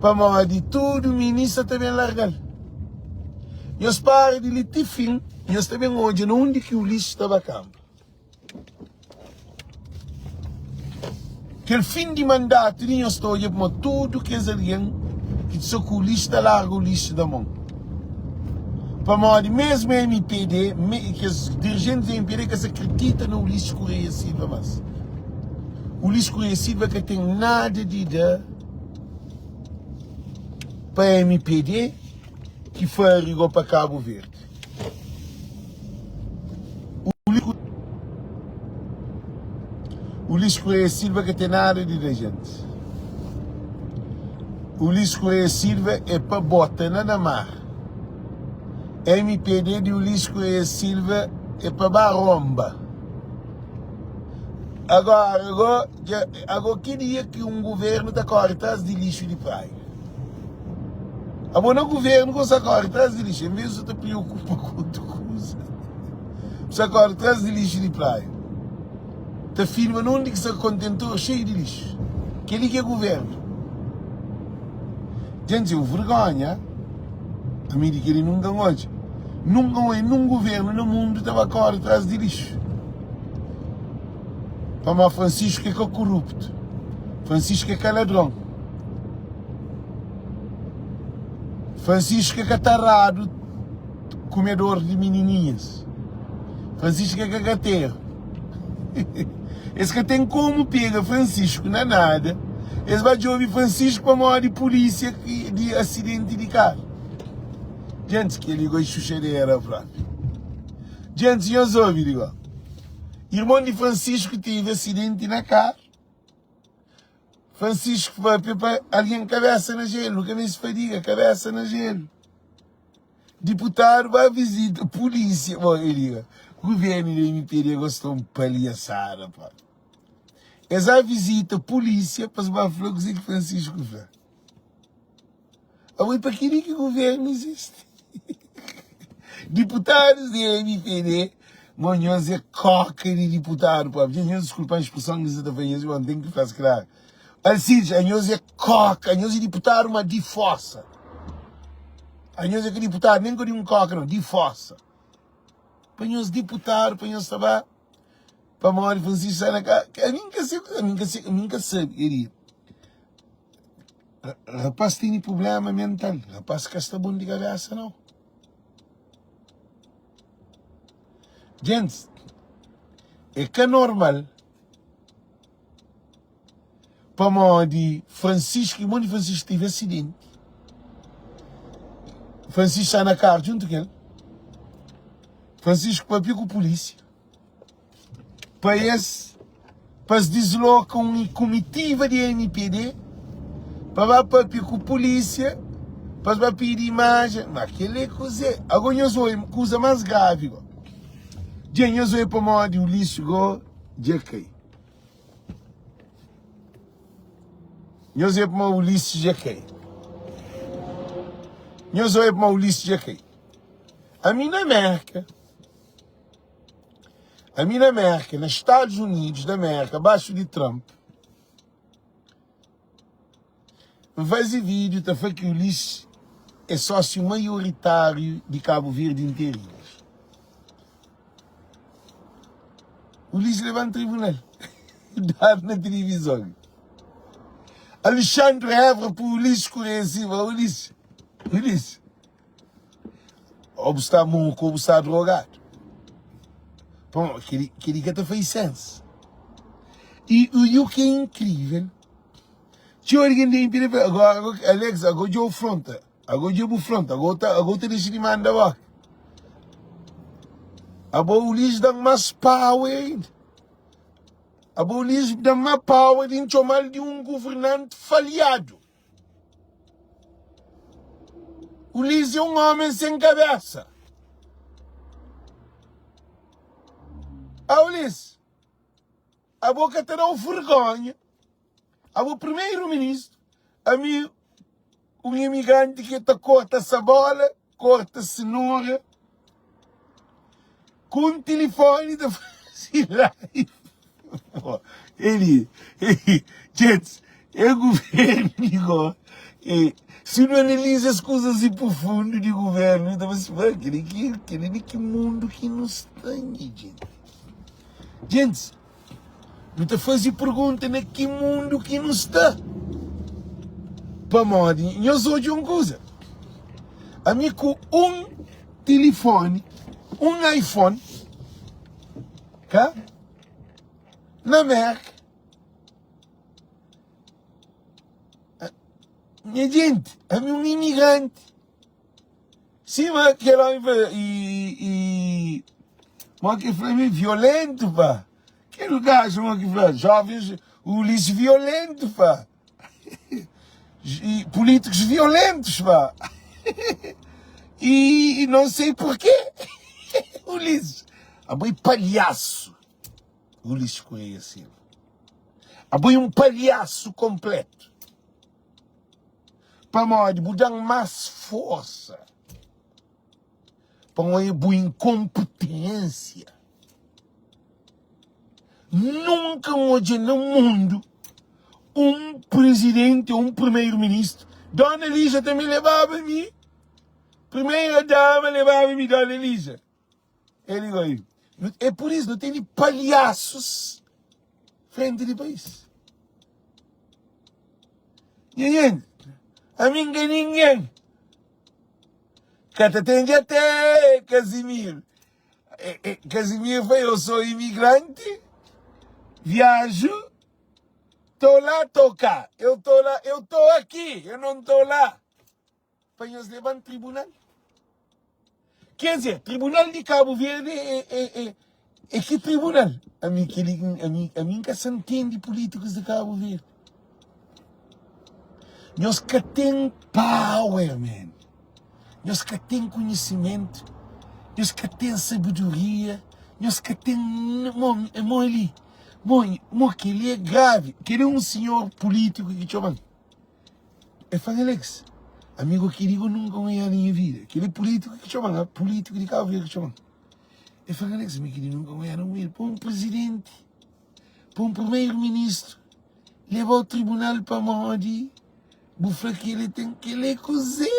Pamodi tudu minista ta ben larga-l. Nhos para di li ti fin, nhos ta ben odja na undi ki Ulisses ta ba kanpa. Kel fin di mandatu di nhos ta odja pamodi tudu kes algen ki ta sta ku Ulisses ta larga Ulisses na mon. Pamodi mesmu mpd, kes dirijentis di mpd ka sa kridita na Ulisses Correia Silva mas. Ulisses Correia Silva ka ten nada di da pa mpd ki fari go pa Kabu Verdi. Ulisses Correia Silva ka ten nada di da gente. Ulisses Correia Silva é pa bota na na mar. MPD di Ulisses Correia Silva é pa ba romba. Agora, agora, agora ki dia ki um governo ta corre tras di lixo di praia? Abo na governo ku sa kore tras di lixo, en vez di ta preokupa ku otu kuza, bu sa kore tras di lixo di praia. Ta filma na undi ki sta kontentor xeiu di lixo. Keli ki é governo. Dja-m un vergonha, ami di keli nunka N odja. Nunka N odja nun governo na mundu ta ba kore tras di lixo. Pamodi Francisco é ka koruptu, Francisco é ka ladron. Francisco é ka taradu kumedor di minininhas. Francisco é ka gateru. Es ka ten komu pega Francisco na nada. Es ba djobe Francisco pamodi pulísia di asidenti di karu. Djentis, kel-li goi xuxadera propi. Djentis, nhos obi li go. Irmon di Francisco tevi asidenti na karu. Francisco papia pa algen kabesa na jelu, nu ka meste fadiga, kabesa na jelu. Diputadu ba vizita pulísia, bom, el liga, guvernu di MPD gosta un palhaçada, pá. Es a vizita pulísia pa es ba fla kuzê ki Francisco fla. Abo, e pa kili ki guvernu izisti? Diputadus di MPD, mo nhos é koka di diputadu propi. Nhos diskulpa-m spreson ki N sa ta fla nhos, ma N ten ki fla-s klaru. Alcides, anhos é koka, anhos é diputadu ma di forsa. Anhos é ka diputadu nen ka di un koka nau, di forsa. Pa nhos diputadu, pa nhos ta ba, pamodi Francisco sta na ka, ami N ka se, ami N ka se, ami N ka sabe, Elia. Rapaz tene problema mental, rapaz ka sta bon di kabesa nau. Gentis, é ka normal pamodi Francisco, irmon di Francisco tive asidenti. Francisco sta na kar djuntu ku el. Francisco papia ku pulísia pa es pa es disloka un kumitiva di MPD pa ba papia ku pulísia pa es ba pidi imajen. Ma kel-li é kuzê? Ago nhos oi kuza más gravi go. Dja nhos oi pamodi Ulisses go dja kai. Nhos oi pamodi Ulisses dja kai. Nhos oi pamodi Ulisses dja kai. Ami na Merka. Ami na Merka, na Estados Unidos da Merka, baxu di Trump, N faze vídeo ta fla ki Ulisses é sósiu maioritáriu di Cabo Verde Interilhas. Ulisses leba-m tribunal, dadu na tilivizon. Alexandre Évora pui Ulisses Correia Silva, Ulisses, Ulisses. Ou bu sta moku ou bu sta drogadu. Pamodi kel-li kel-li ka ta faze sense. I i u ki é inkrivel, txeu algen di inpidi fla, agora Alex, ago dja bu fronta, ago dja bu fronta, ago ta ago ta dexa di manda boka. Abo Ulis da-m más power ainda. Abo Ulis da-m má power di N txoma-l di un governanti falhadu. Ulis é un ómen sen kabésa. A Ulis, abo ka ta da-u vergónha. Abo primeiro-ministro, ami un imigranti ki ta korta sabola, korta senora, ku un tilifoni ta faze live. Eli, gente, é governo igual. E, se nu analisa as coisas e profundo de governo, então você vai, aquele que, aquele de que mundo que nos tem, gente. Gente, Nu ta faze pergunta na ki mundu ki nu sta. Pamodi nhos odja un kuza, ami ku un tilifoni, un iPhone, ka? Na Merka, nha jenti, ami un imigranti. Sima kel omi fla, i, i, mo ki fla mi violentu pa. Kel gajo mo ki fla, jovens Ulisses violentu pa. E políticos violentos pá. E, e não sei porquê. Ulisses, abo é palhaço. Ulisses Correia Silva. Abo é um palhaço completo. Pamodi bu da-m más forsa pa N oia bu inkonpetensia. Nunka N odja na mundu un prizidenti ô un primeru-ministru. Dona Elija tanbe lebaba mi, primeira dama lebaba mi, Dona Elija. El igual. É por isso, nu tene palhaços frente di país. Nha gente, ami n ka ninguém. Ka ta ten dja até Casimiro. Casimiro foi, eu sou imigrante, viajo, tô lá, tô cá. Eu tô lá, eu tô aqui, eu não tô lá. Pa nhos leba-m tribunal. Quer dizer, tribunal di Cabo Verde é, é, é, é ki tribunal? Ami, keli, ami, ami N ka sa ntende políticos di Cabo Verde. Nhos ka ten power, man. Nhos ka ten conhecimento. Nhos ka ten sabedoria. Nhos ka ten. Mo, mo li. Mo, mo keli é grave. Keli é um senhor político ki txoma-m. El fla-m, Alex, amigo keli ku nunka N oiá na nha vida. Keli pulítiku ki txoma-m, ah, pulítiku di Kabu Verdi ki txoma-m. El fla-m, Alex, ami keli nunka N oiá na vida. Pa un prizidenti, pa un primeru-ministru leba-u tribunal pamodi bu fla keli ten keli é kuzê?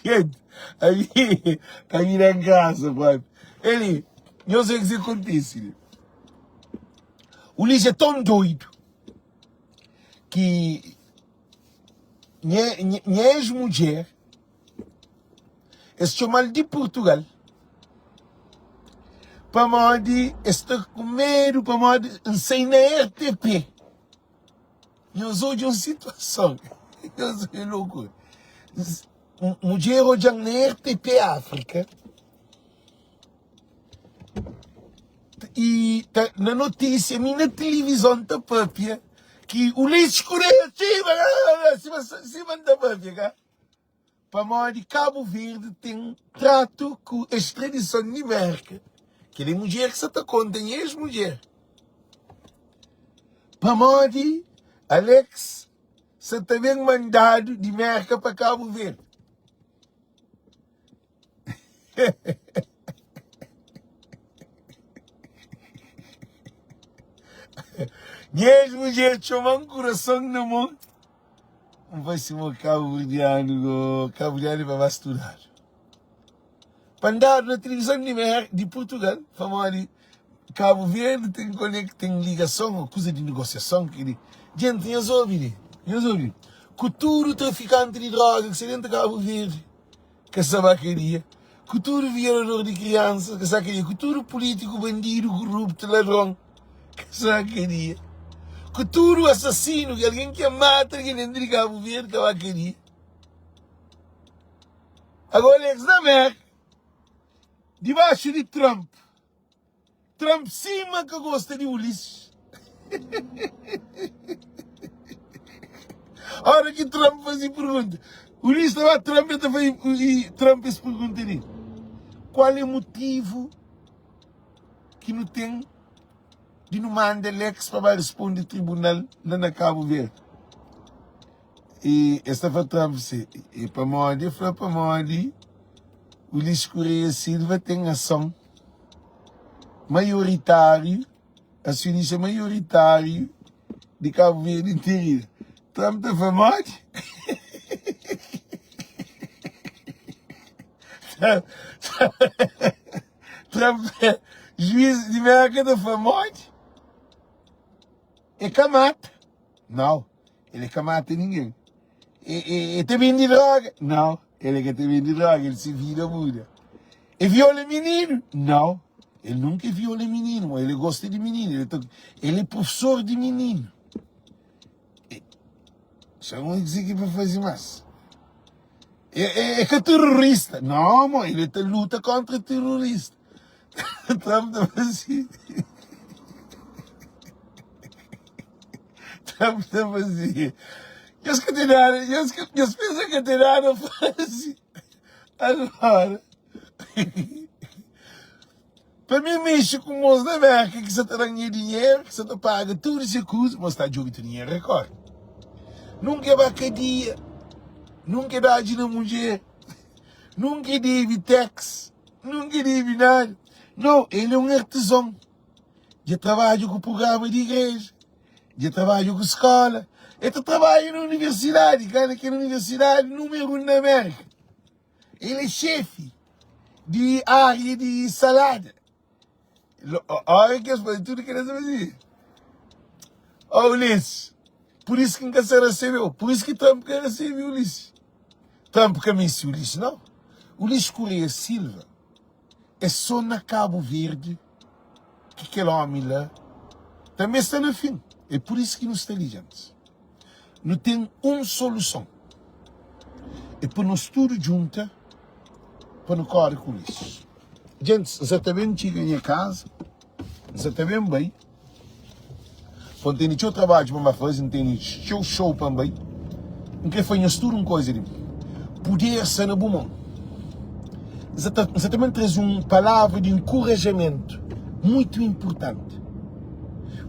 Gente, ami, ami da grasa propi. Eli, nhos vê kuzê ki kontise li. Ulisses é tão doido ki nha, nha, nha ex-mudjer es txoma-l di Portugal pamodi es sta ku medu pamodi N sai na RTP. Nhos odja un situason, nhos é loucura. Mudjer odja-m na RTP África e ta, na notícia, mi na tilivizon ta papia ki Ulisses Correia txiba, sima, sima N ta papia ka? Pamodi Cabo Verde ten tratu ku extradison di Merka. Kel é mudjer ki sa ta konta nha ex-mudjer. Pamodi Alex sa ta ben mandadu di Merka pa Cabo Verde. Nha ex-mudjer txoma-m kurason na mon. N fla si mo kabuverdianu go, kabuverdianu é pa ba studadu. Pa ndadu na tilivizon di Mer, di Purtugal, pamodi Kabu Verdi ten konek, ten ligason o kuza di negosiason ki di. Jenti, nhos obi li, nhos obi. Ku tudu trafikanti di droga ki sta dentu Kabu Verdi, ka sta ba kadia, ku tudu violador di kriansa ka sta kadia, ku tudu pulítiku bandidu, kuruptu, ladron ka sta kadia, ku tudu asasinu, algen ki mata algen dentru di Kabu Verdi ka ba kadia. Agora Alex na Merka, dibaxu di Trump. Trump sima ka gosta di Ulisses. Ora ki Trump fazi pergunta, Ulisses ta ba Trump el ta fazi Trump es pergunta li. Qual é motivo ki nu ten di nu manda Alex pa ba responde tribunal la na Cabo Verde? E es ta fla Trump si, e pamodi? El fla pamodi Ulisses Correia Silva ten ason maioritáriu, asionista maioritáriu di Cabo Verde inteiru. Trump ta fla modi? Trump, juiz di Merka ta fla modi? E ka mata. Nau, el e ka mata ningen. E, e, e ta bende droga? Nau, el e ka ta bende droga, el se vida muda. E viola mininu? Nau, el nunka e viola mininu, ma el e gosta di mininu, el, ta, el é professor di mininu. E, xa un dizer ki pa faze mas. E, e, e ka terrorista? Não, mo, ele ta luta kontra terrorista. Trump ta faze. Trump ta faze. Nhos ka ten nada, nhos, nhos pensa ka ten nada faze. Agora, pa mi mexe ku mos na Merka ki sa ta da nha dinheru, ki sa ta paga tudu se kuza, mos ta djobe tudu dinheru rekord. Nunka e ba kadia, nunka e dadji na mudjer, nunka e debe tax, nunka e debe nada. No, el é un artezon. Dja trabadja ku prugrama di igreja, dja trabadja ku skola, el ta trabadja na universidadi, ka na kel universidadi numeru 1 na Merka. El é xefi di ária di salada. Ora ki es faze tudu kel es faze. Ó Ulisses, pur isu ki N ka sa resebe-u, pur isu ki Trump ka resebe Ulisses. Trump ka meste Ulisses, nau. Ulisses Correia Silva é sô na Cabo Verde ki kel ómi la tanbê sta na fin. É pur isu ki nu sta li, djantis. Nu ten un soluson, é pa nos tudu djunta pa nu kóre ku Ulisses. Djantis, N sa ta ben txiga nha kaza, N sa ta ben bai, pa N tene txeu trabadju pa N ba faze, N tene txeu xou pa N bai. N kre fla nhos tudu un koza di mi, puder sta na bu mon. N sa ta, N sa ta ben traze un palavra di nkorajamentu muitu inpurtanti.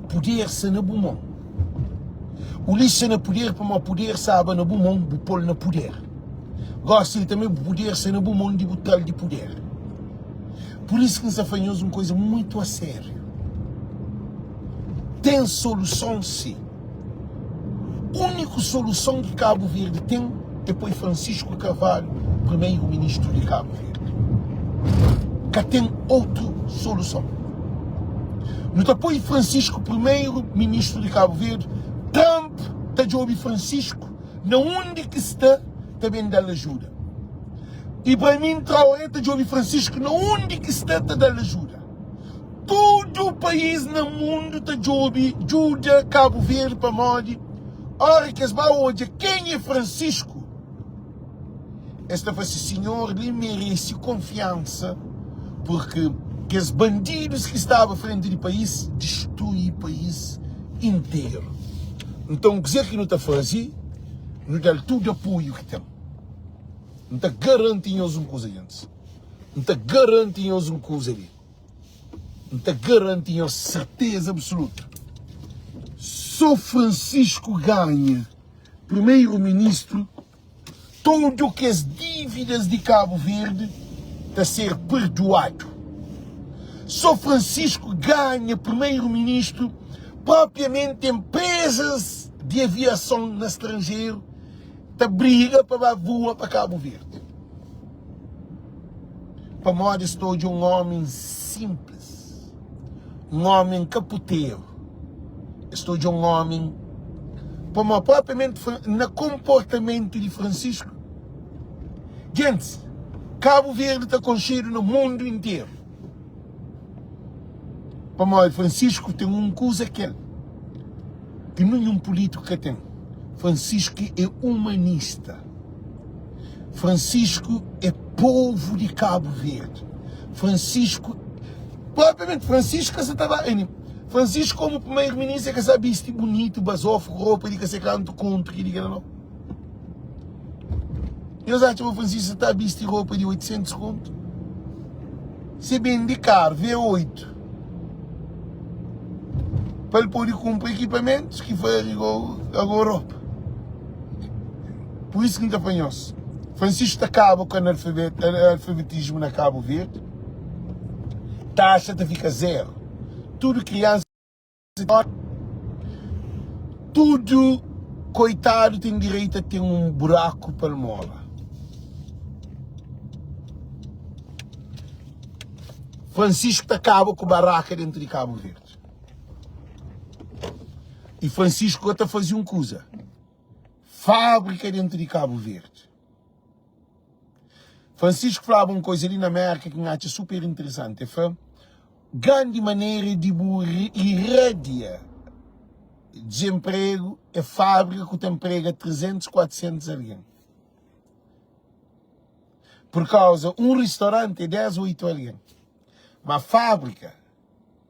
Puder sta na bu mon. Ulisses sta na puder pamodi puder staba na bu mon, bu pô-l na puder. Gosi li tanbê bu puder sta na bu mon di bu tra-l di puder. Pur isu ki N sta fla nhos un kuza mutu asériu, ten soluson si. Úniku soluson ki Kabu Verdi ten é poi Francisco Carvalho primeiro ministru di Kabu Verdi. Ka ten otu soluson. Nu ta poi Francisco primeiro ministru di Kabu Verdi, Trump ta djobe Francisco na undi ki sta ta ben da-l ajuda. Ibrahim Traoré ta djobe Francisco na undi ki sta ta da-l ajuda. Tudu país na mundu ta djobe djuda Kabu Verdi pamodi ora ki es ba odja ken é Francisco es ta fla si sinhor li merese konfiansa purki kes bandidus ki staba frenti di país distrui país interu. Nton kuzê ki nu ta faze? Nu da-l tudu apoiu ki ten. N ta garanti nhos un kuza, gentis. N ta garanti nhos un kuza li. N ta garanti nhos serteza absoluta. So Francisco ganha primeiro ministro, tudo kes dívidas di Cabo Verde ta ser perdoado. So Francisco ganha primeiro ministro, propriamente empresas di aviason na stranjeru ta briga pa ba voa pa Cabo Verde. Pamodi es ta odja un ómi sinplis, un ómi kaputeru, es ta odja un ómi pamodi propriamenti na konportamentu di Francisco. Gentis, Kabu Verdi ta konxedu na mundu interu pamodi Francisco ten un kuza ki el ki ninhun pulítiku ka ten, Francisco é umanista. Francisco é povo di Cabo Verde. Francisco, propriamente Francisco ka sa ta ba, Francisco como primeiro ministro é ka sa bisti bonito, basofo, roupa di ka sei kantu kontu ki di kela nau. Nhos atxa ma Francisco ta bisti roupa di 800 kontu? Se bende carro V8 pa el pode kunpra ekipamentus ki fari ago ropa. Pur isu ki N ta fla nhos, Francisco ta kaba ku analfabetismu na Kabu Verdi, taxa ta fika zeru, tudu kriansa Tudu koitadu ten direitu a ten un buraku pa el mora. Francisco ta kaba ku baraka dentu di Kabu Verdi. I Francisco ka ta faze un kuza, fábrika dentu di Kabu Verdi. Francisco flaba un koza li na Mérka ki N atxa super interesanti. El fla, Grandi manera di bu iradia dizenpregu é fábrika ku ta nprega 300, 400 algen. Pur kauza un ristoranti é 10, 8 algen. Ma fábrika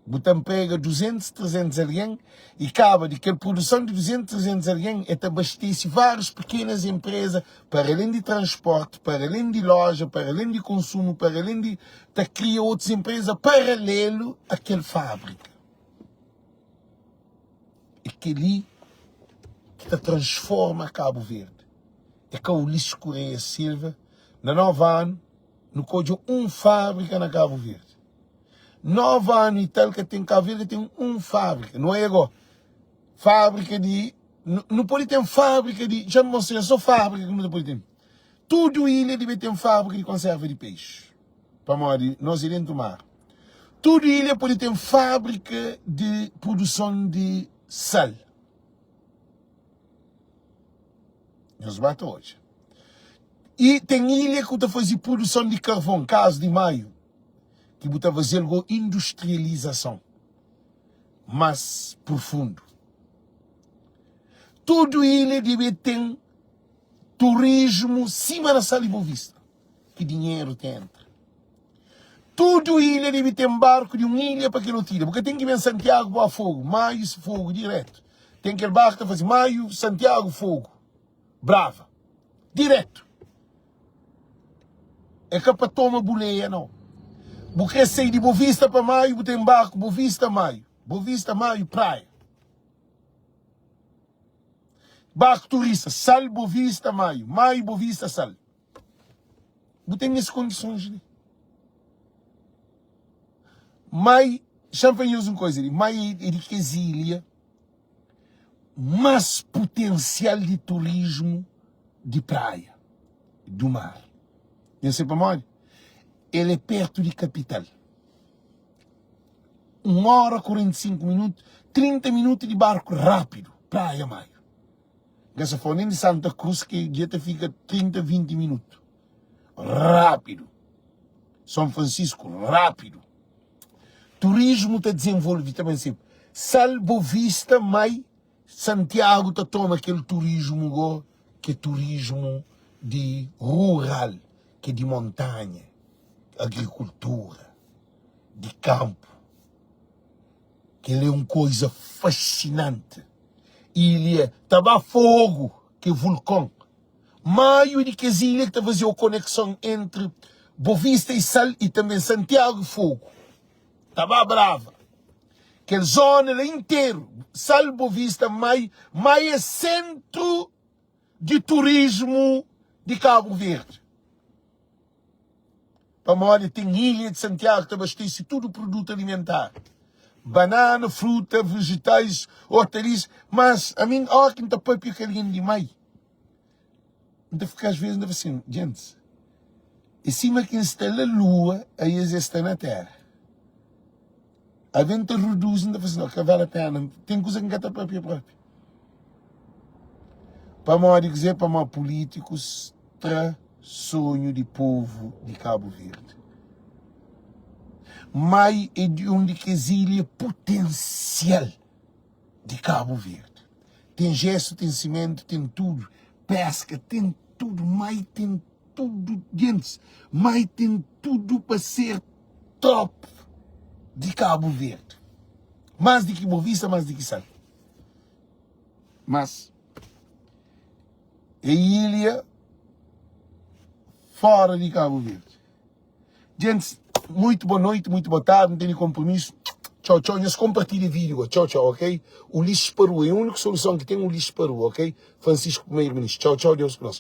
Bu ta nprega 200, 300 algen i kaba di kel produson di 200, 300 algen e ta abastese várius pekenas enpreza para alen di transporti, para alen di loja, para alen di konsumu, para alen di ta kria otus enpreza paralelu a kel fábrika. É kel-li ki ta transforma Kabu Verdi. É ka Ulisses Correia Silva. Na 9 anu nu ka odja un fábrika na Kabu Verdi. 9 anu e tal ka ten Cabo Verde ten un fábrica não é agora fábrica de não pode ter fábrica de já me mostrei só fábrica que não pode ter tudo ilha deve ter fábrica de conserva de peixe pamodi nós é dentro do mar tudo ilha pode ter fábrica de produção de sal Nhos ba ta odja e ten ilha ku ta faze produção de carvão caso de maio ki bu ta faze-l go industrializason más profundu. Tudu ilha debe ten turismu sima na Sal di Bovista, ki dinheru ta entra. Tudu ilha debe ten barku di un ilha pa kel otu ilha. Bu ka ten ki ben Santiagu pa Fogu, Maiu, Fogu diretu. Ten kel barku ta faze Maiu, Santiagu, Fogu, Brava, diretu. É ka pa toma buleia nau. Bu kre sai di Bovista pa Maio, bu ten barku Bovista Maio, Bovista Maio Praia. Barku turista, Sal Bovista Maio, Maio Bovista Sal. Bu ten es kondisons li. Mai, xa-m fla nhos un koza li, Mai é di kes ilha más putensial di turismu di praia, du mar. Nhos sabe pamodi? El é pertu di kapital. Un óra 45 minutu, 30 minutu di barku rápidu, Praia Maio. N ka sta fala nen di Santa Cruz ki dja ta fika 30, 20 minutu. Rápidu. São Francisco, rápidu. Turismu ta dizenvolve ta ben se Sal Bovista mai Santiago ta toma kel turismu go ke turismu di rural ke di montanha agrikultura di kampu kel é un koiza fasinanti ilha ta ba fogu ke vulkon Maio di kes ilha ki ta fazia konekson entri Bovista i Sal i tanbê Santiagu i Fogu ta ba Brava. Kel zóna la interu, Sal, Bovista, Maio, Maio é sentru di turismu di Kabu Verdi. Pamodi ten ilha di Santiagu ta abastese tudu produtu alimentar, banana, fruta, vejetais, ortalis, mas ami óra ki N ta papia ku algen di mai, N ta fika asves N ta fla sin, gentis, é sima ki N sta la lua aes es sta na tera. Alvês N ta reduzi N ta fla sin, no, ka vale a pena, ten kuza ki N ka ta papia propi. Pamodi kuzê? Pamodi pulítikus tra sonhu di povu di Kabu Verdi. Mai é di un di kes ilha putensial di Kabu Verdi. Ten jesu, ten simentu, ten tudu, peska, ten tudu, mai ten. tudu gentis, má e ten tudu pa ser top di Kabu Verdi. Más di ki Boavista, más di ki Sal. Mas é ilha fora di Kabu Verdi. Gentis, muito boa noite, muito boa tarde, N tene konpromisu. Txau, txau. Nhos konpartilha vídeo go. Txau, txau, ok? Ulisses Parua é úniku soluson ki ten Ulisses Parua, ok? Francisco Primeiro Ministro. Txau, txau, Deus ku nos.